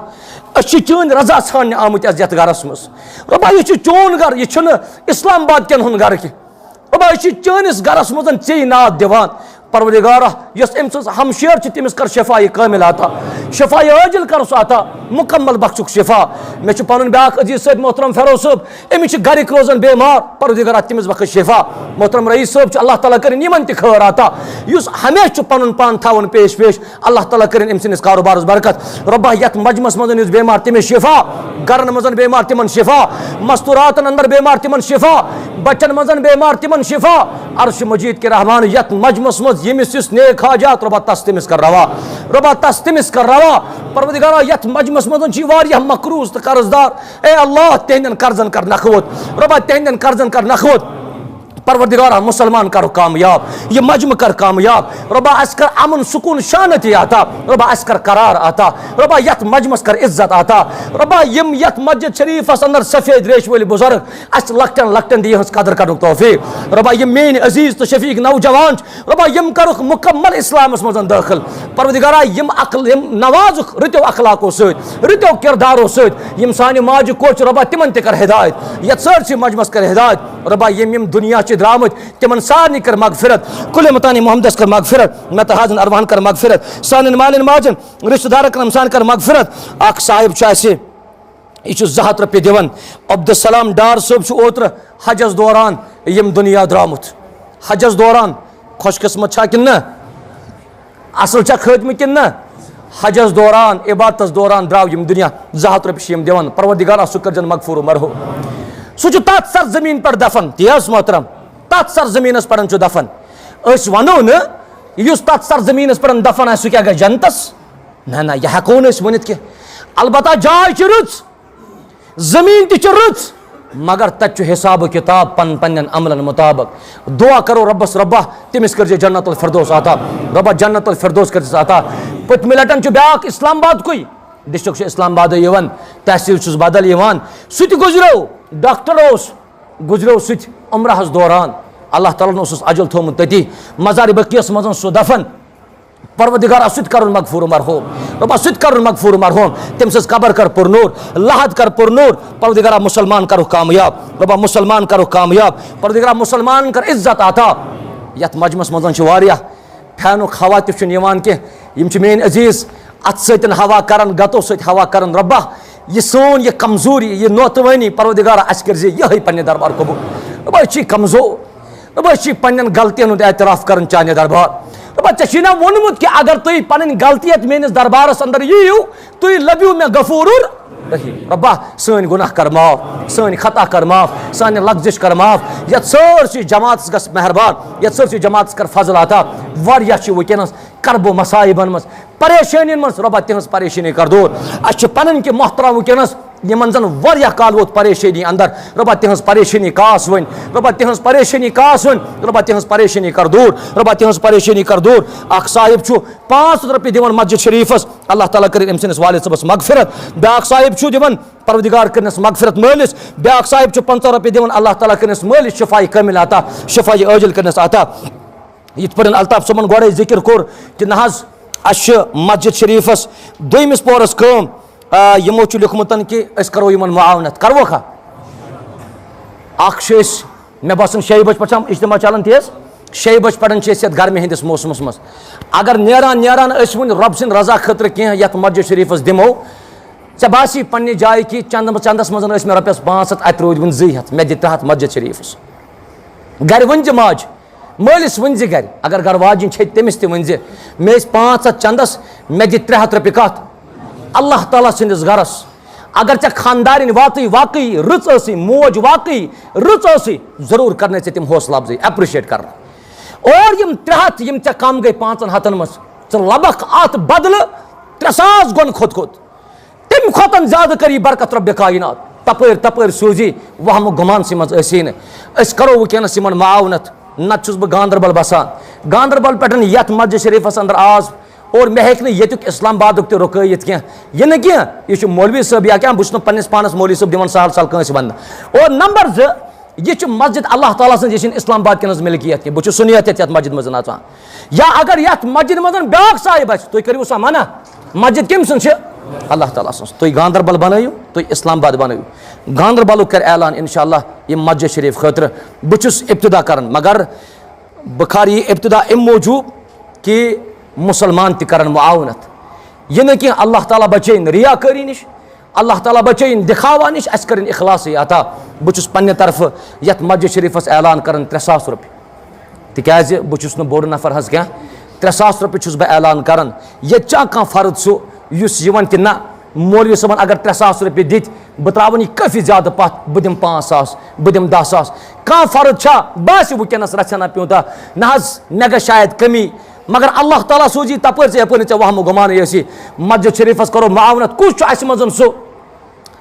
أسۍ چھِ چٲنۍ رضا ژھانٛڈنہِ آمٕتۍ از یتھ گرس منٛز۔ رۄبا، یہِ چھُ چون گرٕ، یہِ چھُنہٕ اسلام آباد کٮ۪ن ہُنٛد گرٕ کینٛہہ۔ رۄبا، أسۍ چھِ چٲنِس گرس منٛز ژےٚ ناد دِوان۔ پروردگارا، یۄس أمۍ سٕنٛز ہمشیر چھِ، تٔمِس کر شفایہِ کامل عطا، شفایہِ عاجل کرُس عطا، مکمل بخشُکھ شفا۔ مےٚ چھُ پنُن بیاکھ عزیز سۭتۍ، محترم فیروز صٲب، أمِس چھِ گرِکۍ روزان بیمار، پروردگارا، تٔمِس بخش شفا۔ محترم رئیس صٲب چھُ، اللہ تعالیٰ کٔرِنۍ یِمن تہِ خٲر عطا، یُس ہمیشہِ چھُ پنُن پان تھاوان پیش پیش۔ اللہ تعالیٰ کٔرِنۍ أمۍ سٕنٛدِس کاروبارس برکت۔ رۄبا، یتھ مجمس منٛز یُس بیمار، تٔمِس شفا۔ گرن منٛز بیمار، تِمن شفا۔ مستوراتن اندر بیمار، تِمن شفا۔ بچن منٛز بیمار، تِمن شفا۔ عرش مجید کہِ رحمان، یتھ مجمس منٛز ییٚمِس یُس نیک حاجات، رۄبا، تس تٔمِس کر روا۔ رۄبا، تس تٔمِس کر روا۔ پروردگارا، یتھ مجمس منٛز چھِ واریاہ مقروض تہٕ قرض دار۔ اے اللہ، تِہنٛدٮ۪ن قرضن کر نکھوت۔ رۄبا، تِہنٛدٮ۪ن قرضن کر نکھوت۔ پروردگارا، مسلمان کر کامیاب، یہِ مجمع کر کامیاب۔ رۄبا، اسہِ کر امن، سکون، شانتی عطا۔ رۄبا، اسہِ کر قرار عطا۔ رۄبا، یتھ مجمس کر عزت عطا۔ رۄبا، یِم یتھ مسجد شریفس اندر سفید ریش وٲلۍ بزرگ، اسہِ لۄکٹٮ۪ن لۄکٹٮ۪ن دِ یِہٕنٛز قدر کرنُک توفیق۔ رۄبا، یِم میٲنۍ عزیز تہٕ شفیق نوجوان چھِ، رۄبا، یِم کرُکھ مکمل اسلامس منٛز دٲخل۔ پروردگارا، یِم عقل، یِم نوازُکھ رٕتیو اخلاقو سۭتۍ، رٕتیو کردارو سۭتۍ، یِم سانہِ ماجہِ کورِ چھِ، رۄبا، تِمن تہِ کر ہدایت۔ یتھ سٲرسٕے مجمس کر ہدایت۔ رۄبا، یِم یِم دُنیا چھِ درامٕتۍ، تِمن سارنٕے کر مغفرت۔ کل امتان محمدس کر مغفرت، متحازن ارواحن کر مغفرت، سانٮ۪ن مالٮ۪ن ماجن، رشتہٕ دارن کرن سان کر مغفرت۔ اکھ صاحب چھُ اسہِ، یہِ چھُ زٕ ہتھ رۄپیہِ دِوان۔ عبدالسلام ڈار صٲب چھُ اوترٕ حجس دوران ییٚمہِ دُنیا درٛامُت۔ حجس دوران، خۄش قسمت چھا کِنہٕ نہ؟ اصل چھا خٲتمہٕ کِنہٕ نہ؟ حجس دوران، عبادتس دوران درٛاو یِم دُنیا۔ زٕ ہتھ رۄپیہِ چھِ یِم دِوان۔ پروردگارا، سُہ کٔرزٮ۪ن مغفور و مرحوم۔ سُہ چھُ تتھ سرزمین پٮ۪ٹھ دفن، تی حظ محترم، تتھ سرزمینس پٮ۪ٹھ چھُ دفن۔ أسۍ ونو نہٕ، یُس تتھ سرزمینس پٮ۪ٹھ دفن آسہِ، سُہ کیٛاہ گژھِ جنتس؟ نہ، نہ، یہِ ہٮ۪کو نہٕ أسۍ ؤنِتھ کینٛہہ۔ البتہ جاے چھِ رٕژ، زٔمیٖن تہِ چھِ رٕژ، مگر تتہِ چھُ حساب و کتاب پن پننٮ۪ن عملن مطابق۔ دعا کرو رۄبس، رۄبا، تٔمِس کٔرزِ جنت الفردوس عطا، رۄبا، جنت الفردوس کٔرزِ عطا۔ پٔتمہِ لٹہِ چھُ بیٛاکھ اسلام آبادکُے، ڈسٹرکٹ چھُ اسلام آبادٕے یِوان، تحصیل چھُس بدل یِوان، سُہ تہِ گُزریو، ڈاکٹر اوس، گُزریو سُہ تہِ عمرہس دوران، اللہ تعالیٰ ہن اوسُس اجل تھوٚومُت تٔتی مزار بقیعس منٛز سُہ دفن۔ پروردگارا، سُہ تہِ کرُن مغفور مرحوم۔ رۄبا، سُہ تہِ کرُن مغفور مرحوم۔ تٔمۍ سٕنٛز قبر کر پُرنور، لحد کر پُرنور۔ پروردگارا، مسلمان کرُکھ کامیاب۔ رۄبا، مسلمان کرُکھ کامیاب۔ پروردگارا، مسلمان کر عزت عطا۔ یتھ مجمس منٛز چھِ واریاہ فینُک ہوا تہِ چھُنہٕ یِوان کینٛہہ۔ یِم چھِ میٲنۍ عزیز، اتھ سۭتۍ ہوا کران، گتو سۭتۍ ہوا کران۔ رۄبا، یہِ سون، یہِ کمزوری، یہِ نوتوٲنی، پروردگارا، اسہِ کٔرزِ یِہوٚے پننہِ دربار قبول۔ رۄبا، أسۍ چھِ کمزور۔ دَپان، أسۍ چھِ پننٮ۪ن غلطین ہُنٛد اعتراف کران چانہِ دربار۔ دَپان، ژےٚ چھُے نا ووٚنمُت کہِ اگر تُہۍ پنٕنۍ غلطی یتھ میٲنِس دربارس اندر یِیِو، تُہۍ لٔبِو مےٚ غفورُر رحیم۔ رۄبا، سٲنۍ گۄناہ کر معاف، سٲنۍ خطا کر معاف، سانہِ لغزش کر معاف۔ یتھ سٲرسٕے جماعتس گژھ مہربان، یتھ سٲرسٕے جماعتس کر فضل عطا۔ واریاہ چھِ وٕنکیٚنس کرب و مصائبن منٛز، پریشٲنین منٛز۔ رۄبا، تِہنٛز پریشٲنی کر دوٗر۔ اسہِ چھِ پنٕنۍ کہِ محترم وٕنکیٚنس یِمن زن واریاہ کال ووت پریشٲنی اندر۔ رۄبا، تِہنٛز پریشٲنی کاس وۄنۍ۔ رۄبا، تِہنٛز پریشٲنی کاس وۄنۍ۔ رۄبا، تِہنٛز پریشٲنی کر دوٗر۔ رۄبا، تِہنٛز پریشٲنی کر دوٗر۔ اکھ صاحب چھُ پانٛژھ ہتھ رۄپیہِ دِوان مسجد شریفس، اللہ تعالیٰ کٔرِنۍ أمۍ سٕنٛدِس والد صٲبس مغفرت۔ بیٛاکھ صاحب چھُ دِوان، پروردگار کٔرِنس مغفرت مٲلِس۔ بیٛاکھ صاحب چھُ پنٛژاہ رۄپیہِ دِوان، اللہ تعالیٰ کٔرِنس مٲلِس شفایہِ کامل عطا، شفایہِ عٲجل کٔرِنس عطا۔ یِتھ پٲٹھۍ الطاف صٲبن گۄڈے ذکر کوٚر کہِ نہ حظ، اسہِ چھِ مسجد شریفس دوٚیمِس پورس کٲم، آ، یِمو چھُ لیوٗکھمُت کہِ أسۍ کرو یِمن معاونت، کروکھا؟ اکھ چھِ أسۍ، مےٚ باسان، شیٚیہِ بجہِ پٮ۪ٹھ چھِ یِم اجتماع چلان تیز، شیٚیہِ بجہِ پٮ۪ٹھ چھِ أسۍ یتھ گرمی ہٕنٛدِس موسمس منٛز۔ اگر نیران نیران أسۍ وُنہِ رۄب سٕنٛدِ رضا خٲطرٕ کینٛہہ یتھ مسجد شریفس دِمو، ژےٚ باسی پننہِ جایہِ کہِ چندٕ، چندس منٛز ٲسۍ مےٚ رۄپیس پانٛژھ ہتھ، اتہِ روٗدۍ وُنہِ زٕے ہتھ، مےٚ دِ ترٛےٚ ہتھ مسجد شریفس۔ گرِ ؤنۍ زِ ماجہِ، مٲلِس ؤنۍ زِ گرِ، اگر گرٕ واجِنۍ چھے تٔمِس تہِ ؤنۍ زِ، مےٚ ٲسۍ پانٛژھ ہتھ چندس، مےٚ دِ ترٛےٚ ہتھ رۄپیہِ کتھ؟ اللہ تعالیٰ سٕنٛدِس گرس۔ اگر ژےٚ خاندارِنۍ واقعی، واقعی رٕژ ٲسٕے، موج واقعی رٕژ ٲسٕے، ضروٗر کرنے ژےٚ تِم حوصلہٕ افزٲیی، اپرِشیٹ کرنہٕ۔ اور یِم ترٛےٚ ہتھ یِم ژےٚ کم گٔے پانٛژن ہتن منٛز، ژٕ لبکھ اتھ بدلہٕ ترٛےٚ ساس گۄنہٕ کھۄتہٕ کھۄتہٕ۔ تَمہِ کھۄتہٕ زیادٕ کٔر یہِ برکت رۄبِ کائنات۔ تپٲرۍ تپٲرۍ سوٗزی وہمہٕ گُمان سٕے منٛز ٲسی نہٕ۔ أسۍ کرو وٕنکیٚنس یِمن معاونت۔ نتہٕ چھُس بہٕ گاندربل بسان۔ گاندربل پٮ۪ٹھ یتھ مسجد شریفس اندر آز، اور مےٚ ہیٚکہِ نہٕ ییٚتیُک اسلام آبادُک تہِ رُکٲیِتھ کینٛہہ۔ یہِ نہٕ کینٛہہ، یہِ چھُ مولوی صٲب یا کینٛہہ، بہٕ چھُس نہٕ پننِس پانس مولوی صٲب دِوان سہل سہل کٲنٛسہِ وننہٕ۔ اور نمبر زٕ، یہِ چھِ مسجد اللہ تعالیٰ سٕنٛز، یہِ چھِنہٕ اسلام آباد کٮ۪ن ہٕنٛز ملکیت کینٛہہ۔ بہٕ چھُس سُنیت یتھ، یتھ مسجد منٛز نژان۔ یا اگر یتھ مسجد منٛز بیٛاکھ صاحب آسہِ، تُہۍ کٔرِو سا منع۔ مسجد کٔمۍ سٕنٛز چھِ؟ اللہ تعالیٰ سٕنٛز۔ تُہۍ گاندربل بنٲیِو، تُہۍ اسلام آباد بنٲیِو۔ گاندربلُک کرِ اعلان انشاءاللہ یہِ مسجد شریف خٲطرٕ۔ بہٕ چھُس ابتدا کران، مگر بہٕ کرٕ یہِ ابتدا امہِ موٗجوٗب کہِ مسلمان تہِ کرن معاونت۔ یہِ نہٕ کینٛہہ، اللہ تعالیٰ بچٲیِن ریاکٲری نِش، اللہ تعالیٰ بچٲیِن دِکھاوا نِش، اَسہِ کٔرِن اخلاصٕے عطا۔ بہٕ چھُس پننہِ طرفہٕ یتھ مسجد شریفس اعلان کران ترٛےٚ ساس رۄپیہِ، تِکیازِ بہٕ چھُس نہٕ بوٚڑ نفر حظ کینٛہہ۔ ترٛےٚ ساس رۄپیہِ چھُس بہٕ اعلان کران۔ ییٚتہِ چھا کانٛہہ فرد سُہ یُس یہِ وَنہِ کہِ نہ، مولوی صٲبن اگر ترٛےٚ ساس رۄپیہِ دِتۍ، بہٕ ترٛاوَن یہِ کٲفی زیادٕ پتھ، بہٕ دِمہٕ پانٛژھ ساس، بہٕ دِمہٕ دَہ ساس۔ کانٛہہ فرد چھا باسہِ وٕنکیٚنس رژھِ ہنا پیوٗنٛتاہ، نہ حظ، مےٚ گژھِ شاید کمی، مگر اللہ تعالیٰ سوٗزی تپٲرۍ ژےٚ یپٲرۍ نہٕ ژےٚ وہمہٕ گُمانٕے ٲسی۔ مسجد شریفس کرو معاونت۔ کُس چھُ اسہِ منٛز سُہ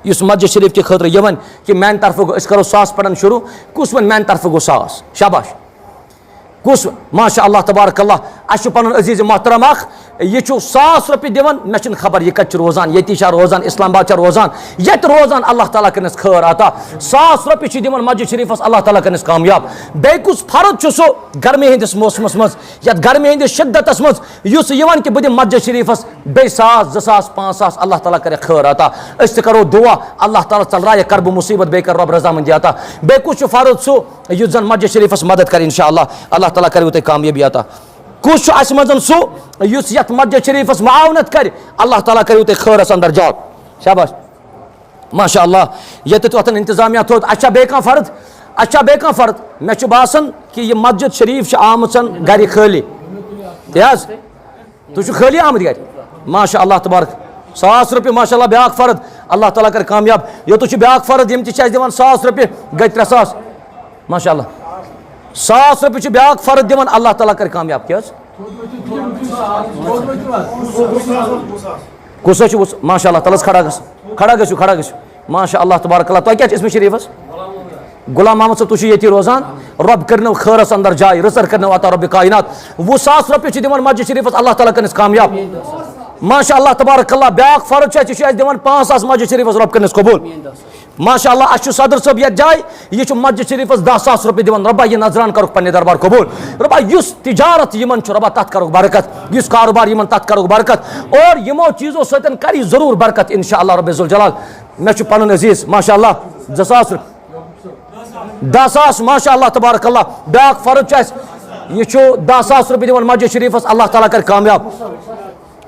یُس مسجد شریف کہِ خٲطرٕ یہِ ونہِ کہِ میانہِ طرفہٕ گوٚو، أسۍ کرو ساس پٮ۪ٹھ شروع، کُس ونہِ میانہِ طرفہٕ گوٚو ساس؟ شاباش۔ کُس؟ ماشاء اللہ تبارک اللہ۔ اسہِ چھُ پنُن عزیز محترم اکھ، یہِ چھُ ساس رۄپیہِ دِوان، مےٚ چھُنہٕ خبر یہِ کتہِ چھُ روزان، ییٚتی چھا روزان، اسلام آباد چھا روزان، ییٚتہِ روزان، اللہ تعالیٰ کٔرِنس خٲر عطا۔ ساس رۄپیہِ چھُ دِوان مسجد شریفس، اللہ تعالیٰ کٔرِنس کامیاب۔ بیٚیہِ کُس فرد چھُ سُہ گرمی ہٕنٛدِس موسمس منٛز، یتھ گرمی ہٕنٛدِس شدتس منٛز، یُس یہِ ونہِ کہِ بہٕ دِمہٕ مسجد شریفس بیٚیہِ ساس، زٕ ساس، پانٛژھ ساس، اللہ تعالیٰ کرِ خٲر عطا۔ أسۍ تہِ کرو دعا، اللہ تعالیٰ ژلرایہِ کربہٕ مصیبت، بیٚیہِ کرِ رۄب رضامندی عطا۔ بیٚیہِ کُس چھُ فرد سُہ یُس زن مسجد شریفس مدد کرِ؟ انشاءاللہ اللہ تعالیٰ کرِ تۄہہِ کامیٲبی عطا۔ کُس چھُ اسہِ منٛز سُہ یُس یتھ مسجد شریفس معاونت کرِ؟ اللہ تعالیٰ کٔرِو تۄہہِ خٲرس اندر جواب۔ شاباش۔ ماشاء اللہ، ییٚتٮ۪تھ وۄتھن انتظامیہ تھوٚد۔ اچھا، بیٚیہِ کانٛہہ فرد؟ اچھا، بیٚیہِ کانٛہہ فرد؟ مےٚ چھُ باسان کہِ یہِ مسجد شریف چھِ آمٕژ گرِ خٲلی۔ تہِ حظ؟ تُہۍ چھِو خٲلی آمٕتۍ گرِ؟ ماشاء اللہ تبارک۔ ساس رۄپیہِ، ماشاء اللہ، بیٛاکھ فرد۔ اللہ تعالیٰ کَرِ کامیاب۔ یوٚتُس چھُ بیٛاکھ فرد، یِم تہِ چھِ اَسہِ دِوان ساس رۄپیہِ، گٔے ترٛےٚ ساس۔ ماشاء اللہ۔ ساس رۄپیہِ چھُ بیٛاکھ فرد دِوان، اللہ تعالیٰ کَرِ کامیاب۔ کیٛاہ حظ؟ کُس حظ چھُ وُس-، ماشاء اللہ، تَلہٕ حظ کھڑا گژھ۔ کھڑا گٔژھِو، کھڑا گٔژھِو۔ ماشاء اللہ تبارک اللہ۔ تۄہہِ کیٛاہ چھُ اسمِ شریٖفَس؟ غلام محمد صٲب، تُہۍ چھِو ییٚتی روزان؟ رۄب کٔرِنو خٲرس اندر جاے، رٕژر کٔرِنو عطا رۄبِ کائنات۔ وُہ ساس رۄپیہِ چھِ دِوان مسجد شریفس، اللہ تعالیٰ کٔرِنس کامیاب۔ ماشاء اللہ تبارک اللہ، بیٛاکھ فرض چھُ اَسہِ، یہِ چھُ اَسہِ دِوان پانٛژھ ساس مسجد شریفس، رۄب کٔرِنس قبول۔ ماشاء اللہ، اَسہِ چھُ صدر صٲب یتھ جایہِ، یہِ چھُ مسجد شریفس دَہ ساس رۄپیہِ دِوان، رۄبا یہِ نذران کَرُکھ پننہِ دربار قبول۔ رۄبا یُس تجارت یِمن چھُ، رۄبا تَتھ کَرُکھ برکت، یُس کاروبار یِمن، تَتھ کَرُکھ برکت، اور یِمو چیٖزو سۭتۍ کَرِ یہِ ضروٗر برکت انشاء اللہ رۄبِ ذوالجلال۔ مےٚ چھُ پنُن عزیٖز، ماشاء اللہ، زٕ ساس رۄپیہِ۔ دَہ ساس، ماشاء اللہ تبارک اللہ۔ بیٛاکھ فرض چھُ اَسہِ، یہِ چھُ دَہ ساس رۄپیہِ دِوان مسجد شریفس، اللہ تعالیٰ کَرِ کامیاب۔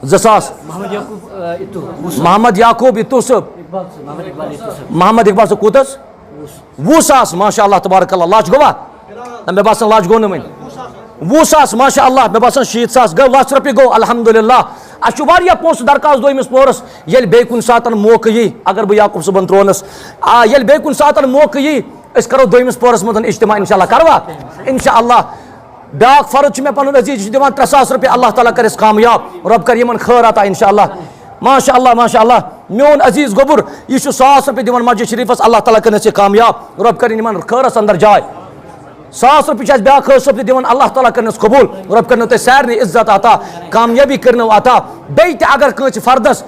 زٕ ساس۔ محمد یعقوب، آ، اتو۔ محمد یعقوب اتو صٲب۔ اقبال صٲب، محمد اقبال اتو صٲب۔ محمد اقبال صٲب کوٗتاہ حظ؟ وُہ ساس، ماشاء اللہ تبارک اللہ۔ لچھ گوٚوا؟ نہ، مےٚ باسان لچھ گوٚو نہٕ وۄنۍ۔ وُہ ساس، ماشاء اللہ، مےٚ باسان شیٖتھ ساس گوٚو، لچھ رۄپیہِ گوٚو، الحمدللہ۔ اَسہِ چھُ واریاہ پونٛسہٕ درکاس دوٚیمِس پوہرَس، ییٚلہِ بیٚیہِ کُنہِ ساتَن موقعہٕ یی، اگر بہٕ یعقوب صٲبَن ترٛوونَس، آ، ییٚلہِ بیٚیہِ کُنہِ ساتَن موقعہٕ یی، أسۍ کَرو دوٚیمِس پوہرَس منٛز اجتماع، انشاءاللہ۔ کَروا؟ انشاءاللہ۔ بیٛاکھ فرض چھُ مےٚ پَنُن عزیٖز، یہِ چھُ دِوان ترٛےٚ ساس رۄپیہِ، اللہ تعالیٰ کَرٮ۪س کامیاب، رۄب کَرِ یِمَن خٲر عطا، انشاءاللہ۔ ماشاء اللہ، ماشاء اللہ۔ میون عزیٖز گوٚبُر، یہِ چھُ ساس رۄپیہِ دِوان مسجد شریٖفَس، اللہ تعالیٰ کٔرِنَس یہِ کامیاب، رۄب کٔرِنۍ یِمَن خٲرَس اندر جاے۔ ساس رۄپیہِ چھِ اَسہِ بیٛاکھ حٲج صٲب تہِ دِوان، اللہ تعالیٰ کٔرِنَس قبوٗل، رۄب کٔرِنو تۄہہِ سارنٕے عزت عطا، کامیٲبی کٔرِنو عطا۔ بیٚیہِ تہِ اگر کٲنٛسہِ فردَس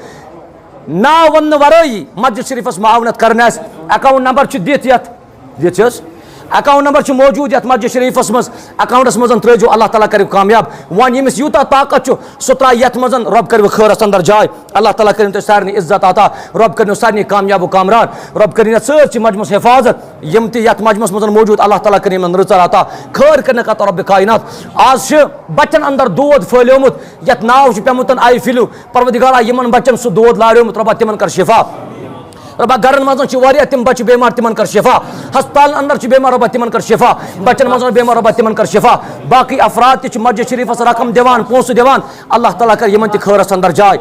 ناو وَننہٕ وَرٲیی مسجد شریٖفَس معاوٗنت کَرٕنۍ آسہِ، اکاؤنٹ نمبر چھُ دِتھ یَتھ، دِتھ چھِ حظ؟ اکاؤنٹ نمبر چھُ موجوٗد یَتھ مسجد شریٖفَس منٛز، اکاؤنٹَس منٛز ترٛٲیزیو، اللہ تعالیٰ کَرِ کامیاب۔ وۄنۍ ییٚمِس یوٗتاہ طاقت چھُ، سُہ ترٛایہِ یَتھ منٛز، رۄب کَرِ خٲرَس اندر جاے۔ اللہ تعالیٰ کٔرِنو تۄہہِ سارنٕے عزت عطا، رۄب کٔرِنو سارنٕے کامیاب و کامران، رۄب کٔرِنۍ یَتھ سٲرسٕے مجمعَس حفاظت۔ یِم تہِ یَتھ مجمعَس منٛز موجوٗد، اللہ تعالیٰ کٔرِنۍ یِمَن رٕژَر عطا، خٲر کٔرِنَکھ عطا رۄبِ کائنات۔ آز چھِ بَچَن اندر دود پھٲلیومُت، یَتھ ناو چھُ پیومُت آئی فلو۔ پروردگارا، یِمَن بَچَن سُہ دود لاریومُت، رۄبا تِمَن کر شفا۔ رۄبا گَرَن منٛز چھِ واریاہ تِم بَچہٕ بیمار، تِمَن کر شفا۔ ہسپتالَن اندر چھِ بیمار، رۄبا تِمَن کر شفا۔ بَچَن منٛز بیمار، رۄبا تِمَن کر شفا۔ باقٕے افراد تہِ چھِ مسجد شریٖفَس رقم دِوان، پونٛسہٕ دِوان، اللہ تعالیٰ کر یِمَن تہِ خٲرَس اندر جاے۔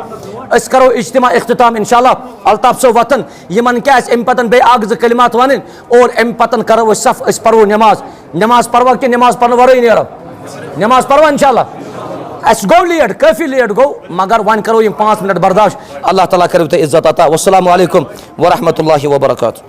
أسۍ کَرو اجتماع اختتام انشاءاللہ۔ الطاف صٲب وۄتھَن، یِمَن کیٛاہ آسہِ اَمہِ پَتَن بیٚیہِ اَکھ زٕ کلمات وَنٕنۍ، اور اَمہِ پَتَن کَرو أسۍ صف، أسۍ پَرو نٮ۪ماز۔ نٮ۪ماز پَروا کِنہٕ نٮ۪ماز پَرنہٕ وَرٲیی نیرو؟ نٮ۪ماز پَروا انشاءاللہ؟ اَسہِ گوٚو لیٹ، کٲفی لیٹ گوٚو، مگر وۄنۍ کَرو یِم پانٛژھ منٹ برداشت۔ اللہ تعالیٰ کَرِو تۄہہِ عزت عطا۔ والسلام علیکم ورحمۃ اللہ وبرکاتہ۔